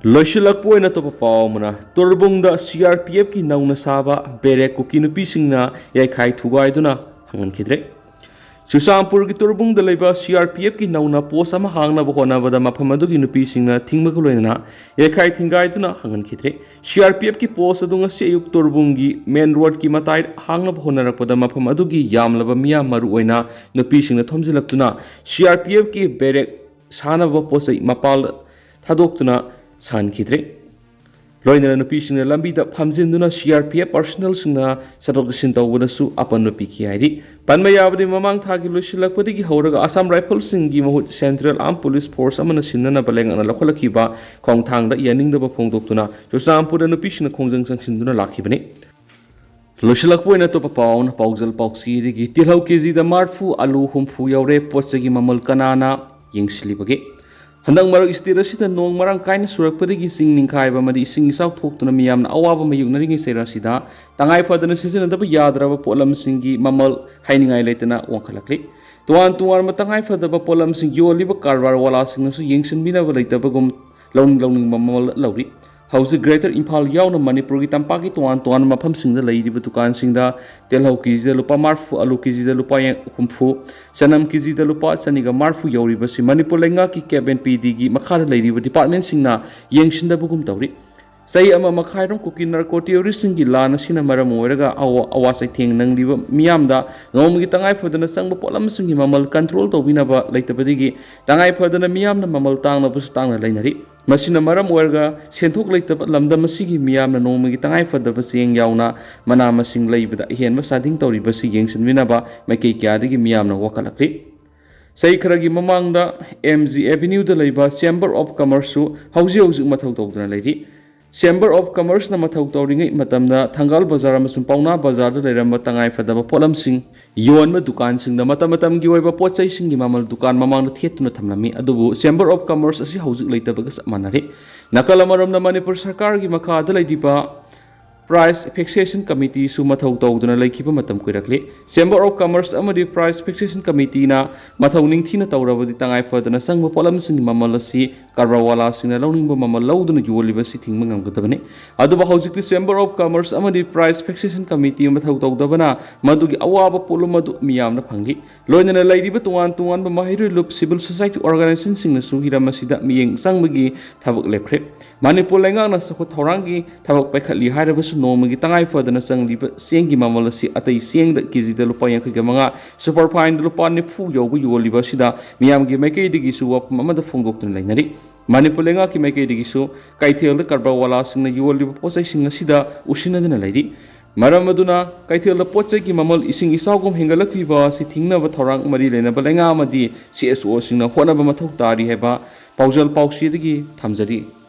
ꯂꯣꯏꯁꯤꯜꯂꯛꯄ ꯑꯣꯏꯅ ꯑꯇꯣꯞꯄ ꯄꯥꯎ ꯑꯃꯅ, ꯇꯣꯔꯕꯨꯡꯗ ꯁꯤ ꯑꯥꯔ ꯄꯤ ꯑꯦꯐꯀꯤ ꯅꯧꯅ ꯁꯥꯕ ꯕꯦꯔꯦꯛ ꯀꯨꯀꯤ ꯅꯨꯄꯤꯁꯤꯡꯅ ꯌꯩꯈꯥꯏ ꯊꯨꯒꯥꯏꯗꯨꯅ ꯍꯪꯍꯟꯈꯤꯗ꯭ꯔꯦ꯫ ꯆꯨꯔꯆꯥꯟꯄꯨꯔꯒꯤ ꯇꯣꯔꯕꯨꯡꯗ ꯂꯩꯕ ꯁꯤ ꯑꯥꯔ ꯄꯤ ꯑꯦꯐꯀꯤ ꯅꯧꯅ ꯄꯣꯁ ꯑꯃ ꯍꯥꯡꯅꯕ ꯍꯣꯠꯅꯕꯗ ꯃꯐꯝ ꯑꯗꯨꯒꯤ ꯅꯨꯄꯤꯁꯤꯡꯅ ꯊꯤꯡꯕꯒ ꯂꯣꯏꯅꯅ ꯌꯩꯈꯥꯏ ꯊꯤꯡꯒꯥꯏꯗꯨꯅ ꯍꯪꯍꯟꯈꯤꯗ꯭ꯔꯦ꯫ ꯁꯤ ꯑꯥꯔ ꯄꯤ ꯑꯦꯐꯀꯤ ꯄꯣꯁ ꯑꯗꯨ ꯉꯁꯤ ꯑꯌꯨꯛ ꯇꯣꯔꯕꯨꯡꯒꯤ ꯃꯦꯟ ꯔꯣꯗꯀꯤ ꯃꯇꯥꯏ ꯍꯥꯡꯅꯕ ꯍꯣꯠꯅꯔꯛꯄꯗ ꯃꯐꯝ ꯑꯗꯨꯒꯤ ꯌꯥꯝꯂꯕ ꯃꯤꯌꯥꯝ, ꯃꯔꯨꯑꯣꯏꯅ ꯅꯨꯄꯤꯁꯤꯡꯅ ꯊꯣꯝꯖꯤꯜꯂꯛꯇꯨꯅ ꯁꯤ ꯑꯥꯔ ꯄꯤ ꯑꯦꯐꯀꯤ ꯕꯦꯔꯦꯛ ꯁꯥꯟꯅꯕ ꯄꯣꯠ ꯆꯩ ꯃꯄꯥꯜ ꯊꯥꯗꯣꯛꯇꯨꯅ ꯁꯥꯟꯈꯤꯗ꯭ꯔꯦ꯫ ꯂꯣꯏꯅꯅ ꯅꯨꯄꯤꯁꯤꯡꯅ ꯂꯝꯕꯤꯗ ꯐꯝꯖꯤꯟꯗꯨꯅ ꯁꯤ ꯑꯥꯔ ꯄꯤ ꯑꯦꯐ ꯄꯥꯔꯁꯅꯦꯜꯁꯤꯡꯅ ꯆꯠꯊꯣꯛ ꯆꯠꯁꯤꯟ ꯇꯧꯕꯗꯁꯨ ꯑꯄꯟꯕ ꯄꯤꯈꯤ ꯍꯥꯏꯔꯤ꯫ ꯄꯟꯕ ꯌꯥꯕꯗꯤ, ꯃꯃꯥꯡ ꯊꯥꯒꯤ ꯂꯣꯏꯁꯤꯜꯂꯛꯄꯗꯒꯤ ꯍꯧꯔꯒ ꯑꯁꯥꯝ ꯔꯥꯏꯐꯜꯁꯤꯡꯒꯤ ꯃꯍꯨꯠ ꯁꯦꯟꯇ꯭ꯔꯦꯜ ꯑꯥꯔꯝ ꯄꯨꯂꯤꯁ ꯐꯣꯔꯁ ꯑꯃꯅ ꯁꯤꯟꯅꯅꯕ ꯂꯩꯉꯥꯛꯅ ꯂꯧꯈꯠꯂꯛꯈꯤꯕ ꯈꯣꯡꯊꯥꯡꯗ ꯌꯥꯅꯤꯡꯗꯕ ꯐꯣꯡꯗꯣꯛꯇꯨꯅ ꯆꯨꯔꯆꯥꯟꯄꯨꯔꯗ ꯅꯨꯄꯤꯁꯤꯡꯅ ꯈꯣꯡꯖꯪ ꯆꯪꯁꯤꯟꯗꯨꯅ ꯂꯥꯛꯈꯤꯕꯅꯤ꯫ ꯂꯣꯏꯁꯤꯜꯂꯛꯄ ꯑꯣꯏꯅ ꯑꯇꯣꯞꯄ ꯄꯥꯎ ꯑꯃꯅ ꯄꯥꯎꯖꯦꯜ ꯄꯥꯎꯆꯦꯗꯒꯤ ꯇꯤꯜꯍꯧ ꯀꯦꯖꯤꯗ ꯃꯔꯐꯨ, ꯑꯂꯨ ꯍꯨꯝꯐꯨ ꯌꯧꯔꯦ, ꯄꯣꯠ ꯆꯩꯒꯤ ꯃꯃꯜ ꯀꯅꯥꯅ ꯌꯦꯡꯁꯤꯜꯂꯤꯕꯒꯦ? ꯍꯟꯗꯛ ꯃꯔꯛ ꯁ꯭ꯇꯦꯠ ꯑꯁꯤꯗ ꯅꯣꯡ ꯃꯔꯥꯡ ꯀꯥꯏꯅ ꯆꯨꯔꯛꯄꯗꯒꯤ ꯆꯤꯡ ꯅꯤꯡꯈꯥꯏꯕ ꯑꯃꯗꯤ ꯏꯁꯤꯡ ꯏꯆꯥꯎ ꯊꯣꯛꯇꯨꯅ ꯃꯤꯌꯥꯝꯅ ꯑꯋꯥꯕ ꯃꯥꯌꯣꯛꯅꯔꯤꯉꯩ ꯆꯩꯔꯥꯛꯁꯤꯗ ꯇꯉꯥꯏ ꯐꯗꯅ ꯁꯤꯖꯤꯟꯅꯗꯕ ꯌꯥꯗ꯭ꯔꯕ ꯄꯣꯠꯂꯝꯁꯤꯡꯒꯤ ꯃꯃꯜ ꯍꯥꯏꯅꯤꯡꯉꯥꯏ ꯂꯩꯇꯅ ꯋꯥꯡꯈꯠꯂꯛꯂꯤ꯫ ꯇꯣꯉꯥꯟ ꯇꯣꯉꯥꯟꯕ ꯇꯉꯥꯏ ꯐꯗꯕ ꯄꯣꯠꯂꯝꯁꯤꯡ ꯌꯣꯜꯂꯤꯕ ꯀꯔꯕꯥꯔ ꯋꯥꯂꯥꯁꯤꯡꯅꯁꯨ ꯌꯦꯡꯁꯤꯟꯕꯤꯅꯕ ꯂꯩꯇꯕꯒꯨꯝ ꯂꯧꯅꯤꯡ ꯂꯧꯅꯤꯡꯕ ꯃꯃꯜ ꯂꯧꯔꯤ꯫ ꯍꯧꯖꯤꯛ ꯒ꯭ꯔꯦꯇꯔ ꯏꯝꯐꯥꯜ ꯌꯥꯎꯅ ꯃꯅꯤꯄꯨꯔꯒꯤ ꯇꯝꯄꯥꯛꯀꯤ ꯇꯣꯉꯥꯟ ꯇꯣꯉꯥꯟꯕ ꯃꯐꯝꯁꯤꯡꯗ ꯂꯩꯔꯤꯕ ꯗꯨꯀꯥꯟꯁꯤꯡꯗ ꯇꯤꯜꯍꯧ ꯀꯦꯖꯤꯗ ꯂꯨꯄꯥ ꯃꯔꯐꯨ, ꯑꯂꯨ ꯀꯦꯖꯤꯗ ꯂꯨꯄꯥ ꯍꯨꯝꯐꯨ, ꯆꯅꯝ ꯀꯦꯖꯤꯗ ꯂꯨꯄꯥ ꯆꯅꯤꯒ ꯃꯔꯐꯨ ꯌꯧꯔꯤꯕꯁꯤ ꯃꯅꯤꯄꯨꯔ ꯂꯩꯉꯥꯛꯀꯤ ꯀꯦꯞ ꯑꯦꯟ ꯄꯤ ꯗꯤꯒꯤ ꯃꯈꯥꯗ ꯂꯩꯔꯤꯕ ꯗꯤꯄꯥꯔꯠꯃꯦꯟꯁꯤꯡꯅ ꯌꯦꯡꯁꯤꯟꯗꯕꯒꯨꯝ ꯇꯧꯔꯤ꯫ ꯆꯍꯤ ꯑꯃ ꯃꯈꯥꯏꯔꯣꯝ ꯀꯨꯀꯤ ꯅꯥꯔꯀꯣ ꯇꯦꯔꯣꯔꯤꯁ꯭ꯠꯁꯤꯡꯒꯤ ꯂꯥꯟ ꯑꯁꯤꯅ ꯃꯔꯝ ꯑꯣꯏꯔꯒ ꯑꯋꯥ ꯑꯋꯥ ꯆꯩꯊꯦꯡ ꯅꯪꯂꯤꯕ ꯃꯤꯌꯥꯝꯗ ꯅꯣꯡꯃꯒꯤ ꯇꯉꯥꯏ ꯐꯗꯅ ꯆꯪꯕ ꯄꯣꯠꯂꯝꯁꯤꯡꯒꯤ ꯃꯃꯜ ꯀꯟꯇ꯭ꯔꯣꯜ ꯇꯧꯕꯤꯅꯕ ꯂꯩꯇꯕꯗꯒꯤ ꯇꯉꯥꯏ ꯐꯗꯅ ꯃꯤꯌꯥꯝꯅ ꯃꯃꯜ ꯇꯥꯡꯂꯕꯁꯨ ꯇꯥꯡꯅ ꯂꯩꯅꯔꯤ꯫ ꯃꯁꯤꯅ ꯃꯔꯝ ꯑꯣꯏꯔꯒ ꯁꯦꯟꯊꯣꯛ ꯂꯩꯇꯕ ꯂꯝꯗꯝ ꯑꯁꯤꯒꯤ ꯃꯤꯌꯥꯝꯅ ꯅꯣꯡꯃꯒꯤ ꯇꯉꯥꯏ ꯐꯗꯕ ꯆꯦꯡ ꯌꯥꯎꯅ ꯃꯅꯥ ꯃꯁꯤꯡ ꯂꯩꯕꯗ ꯑꯍꯦꯟꯕ ꯆꯥꯗꯤꯡ ꯇꯧꯔꯤꯕꯁꯤ ꯌꯦꯡꯁꯤꯟꯕꯤꯅꯕ ꯃꯥꯏꯀꯩ ꯀꯌꯥꯗꯒꯤ ꯃꯤꯌꯥꯝꯅ ꯋꯥꯀꯠꯂꯛꯂꯤ꯫ ꯆꯍꯤ ꯈꯔꯒꯤ ꯃꯃꯥꯡꯗ ꯑꯦꯝ ꯖꯤ ꯑꯦꯚꯦꯅ꯭ꯌꯨꯗ ꯂꯩꯕ ꯆꯦꯝꯕꯔ ꯑꯣꯐ ꯀꯃꯔꯁꯁꯨ ꯍꯧꯖꯤꯛ ꯍꯧꯖꯤꯛ ꯃꯊꯧ ꯇꯧꯗꯨꯅ ꯂꯩꯔꯤ꯫ ꯆꯦꯝꯕꯔ ꯑꯣꯐ ꯀꯃꯔꯁꯅ ꯃꯊꯧ ꯇꯧꯔꯤꯉꯩ ꯃꯇꯝꯗ ꯊꯪꯒꯥꯜ ꯕꯖꯥꯔ ꯑꯃꯁꯨꯡ ꯄꯥꯎꯅꯥ ꯕꯖꯥꯔꯗ ꯂꯩꯔꯝꯕ ꯇꯉꯥꯏ ꯐꯗꯕ ꯄꯣꯠꯂꯝꯁꯤꯡ ꯌꯣꯟꯕ ꯗꯨꯀꯥꯟꯁꯤꯡꯗ ꯃꯇꯝ ꯃꯇꯝꯒꯤ ꯑꯣꯏꯕ ꯄꯣꯠ ꯆꯩꯁꯤꯡꯒꯤ ꯃꯃꯜ ꯗꯨꯀꯥꯟ ꯃꯃꯥꯡꯗ ꯊꯦꯠꯇꯨꯅ ꯊꯝꯂꯝꯃꯤ, ꯑꯗꯨꯕꯨ ꯆꯦꯝꯕꯔ ꯑꯣꯐ ꯀꯃꯔꯁ ꯑꯁꯤ ꯍꯧꯖꯤꯛ ꯂꯩꯇꯕꯒ ꯆꯞ ꯃꯥꯟꯅꯔꯦ꯫ ꯅꯥꯀꯜ ꯑꯃꯔꯣꯝꯗ ꯃꯅꯤꯄꯨꯔ ꯁꯔꯀꯥꯔꯒꯤ ꯃꯈꯥꯗ ꯂꯩꯔꯤꯕ ꯄ꯭ꯔꯥꯏꯁ ꯐꯤꯛꯁꯦꯁꯟ ꯀꯃꯤꯇꯤꯁꯨ ꯃꯊꯧ ꯇꯧꯗꯨꯅ ꯂꯩꯈꯤꯕ ꯃꯇꯝ ꯀꯨꯏꯔꯛꯂꯤ꯫ ꯆꯦꯝꯕꯔ ꯑꯣꯐ ꯀꯃꯔꯁ ꯑꯃꯗꯤ ꯄ꯭ꯔꯥꯏꯁ ꯐꯤꯛꯁꯦꯁꯟ ꯀꯃꯤꯇꯤꯅ ꯃꯊꯧ ꯅꯤꯡꯊꯤꯅ ꯇꯧꯔꯕꯗꯤ ꯇꯉꯥꯏ ꯐꯗꯅ ꯆꯪꯕ ꯄꯣꯠꯂꯝꯁꯤꯡꯒꯤ ꯃꯃꯜ ꯑꯁꯤ ꯀꯔꯕꯥꯔ ꯋꯥꯂꯥꯁꯤꯡꯅ ꯂꯧꯅꯤꯡꯕ ꯃꯃꯜ ꯂꯧꯗꯨꯅ ꯌꯣꯜꯂꯤꯕ ꯑꯁꯤ ꯊꯤꯡꯕ ꯉꯝꯒꯗꯕꯅꯤ꯫ ꯑꯗꯨꯕꯨ ꯍꯧꯖꯤꯛꯇꯤ ꯆꯦꯝꯕꯔ ꯑꯣꯐ ꯀꯃꯔꯁ ꯑꯃꯗꯤ ꯄ꯭ꯔꯥꯏꯁ ꯐꯤꯛꯁꯦꯁꯟ ꯀꯃꯤꯇꯤ ꯃꯊꯧ ꯇꯧꯗꯕꯅ ꯃꯗꯨꯒꯤ ꯑꯋꯥꯕ ꯄꯣꯠꯂꯨꯝ ꯑꯗꯨ ꯃꯤꯌꯥꯝꯅ ꯐꯪꯂꯤ꯫ ꯂꯣꯏꯅꯅ ꯂꯩꯔꯤꯕ ꯇꯣꯉꯥꯟ ꯇꯣꯉꯥꯟꯕ ꯃꯍꯩꯔꯣꯏ ꯂꯨꯞ, ꯁꯤꯚꯤꯜ ꯁꯣꯁꯥꯏꯇꯤ ꯑꯣꯔꯒꯅꯥꯏꯖꯦꯁꯟꯁꯤꯡꯅꯁꯨ ꯍꯤꯔꯝ ꯑꯁꯤꯗ ꯃꯤꯠꯌꯦꯡ ꯆꯪꯕꯒꯤ ꯊꯕꯛ ꯂꯦꯞꯈ꯭ꯔꯦ꯫ ꯃꯅꯤꯄꯨꯔ ꯂꯩꯉꯥꯛꯅ ꯆꯥꯎꯈꯠ ꯊꯧꯔꯥꯡꯒꯤ ꯊꯕꯛ ꯄꯥꯏꯈꯠꯂꯤ ꯍꯥꯏꯔꯕꯁꯨ ꯅꯣꯡꯃꯒꯤ ꯇꯉꯥꯏ ꯐꯗꯅ ꯆꯪꯂꯤꯕ ꯆꯦꯡꯒꯤ ꯃꯃꯜ ꯑꯁꯤ ꯑꯇꯩ ꯆꯦꯡꯗ ꯀꯦꯖꯤꯗ ꯂꯨꯄꯥ ꯌꯥꯡꯈꯩꯒ ꯃꯉꯥ, ꯁꯨꯄꯔ ꯐꯥꯏꯟꯗ ꯂꯨꯄꯥ ꯅꯤꯐꯨ ꯌꯧꯕ ꯌꯣꯜꯂꯤꯕ ꯑꯁꯤꯗ ꯃꯤꯌꯥꯝꯒꯤ ꯃꯥꯏꯀꯩꯗꯒꯤꯁꯨ ꯋꯥꯐꯝ ꯑꯃꯗ ꯐꯣꯡꯗꯣꯛꯇꯨꯅ ꯂꯩꯅꯔꯤ꯫ ꯃꯅꯤꯄꯨꯔ ꯂꯩꯉꯥꯛꯀꯤ ꯃꯥꯏꯀꯩꯗꯒꯤꯁꯨ ꯀꯩꯊꯦꯜꯗ ꯀꯔꯕꯥꯔ ꯋꯥꯂꯥꯁꯤꯡꯅ ꯌꯣꯜꯂꯤꯕ ꯄꯣꯠꯆꯩꯁꯤꯡ ꯑꯁꯤꯗ ꯎꯁꯤꯟꯅꯗꯨꯅ ꯂꯩꯔꯤ꯫ ꯃꯔꯝ ꯑꯗꯨꯅ ꯀꯩꯊꯦꯜꯗ ꯄꯣꯠ ꯆꯩꯒꯤ ꯃꯃꯜ ꯏꯁꯤꯡ ꯏꯆꯥꯎꯒꯨꯝ ꯍꯦꯟꯒꯠꯂꯛꯂꯤꯕ ꯑꯁꯤ ꯊꯤꯡꯅꯕ ꯊꯧꯔꯥꯡ ꯃꯔꯤ ꯂꯩꯅꯕ ꯂꯩꯉꯥꯛ ꯑꯃꯗꯤ ꯁꯤ ꯑꯦꯁ ꯑꯣꯁꯤꯡꯅ ꯍꯣꯠꯅꯕ ꯃꯊꯧ ꯇꯥꯔꯤ ꯍꯥꯏꯕ ꯄꯥꯎꯖꯦꯜ ꯄꯥꯎꯆꯦꯗꯒꯤ ꯊꯝꯖꯔꯤ꯫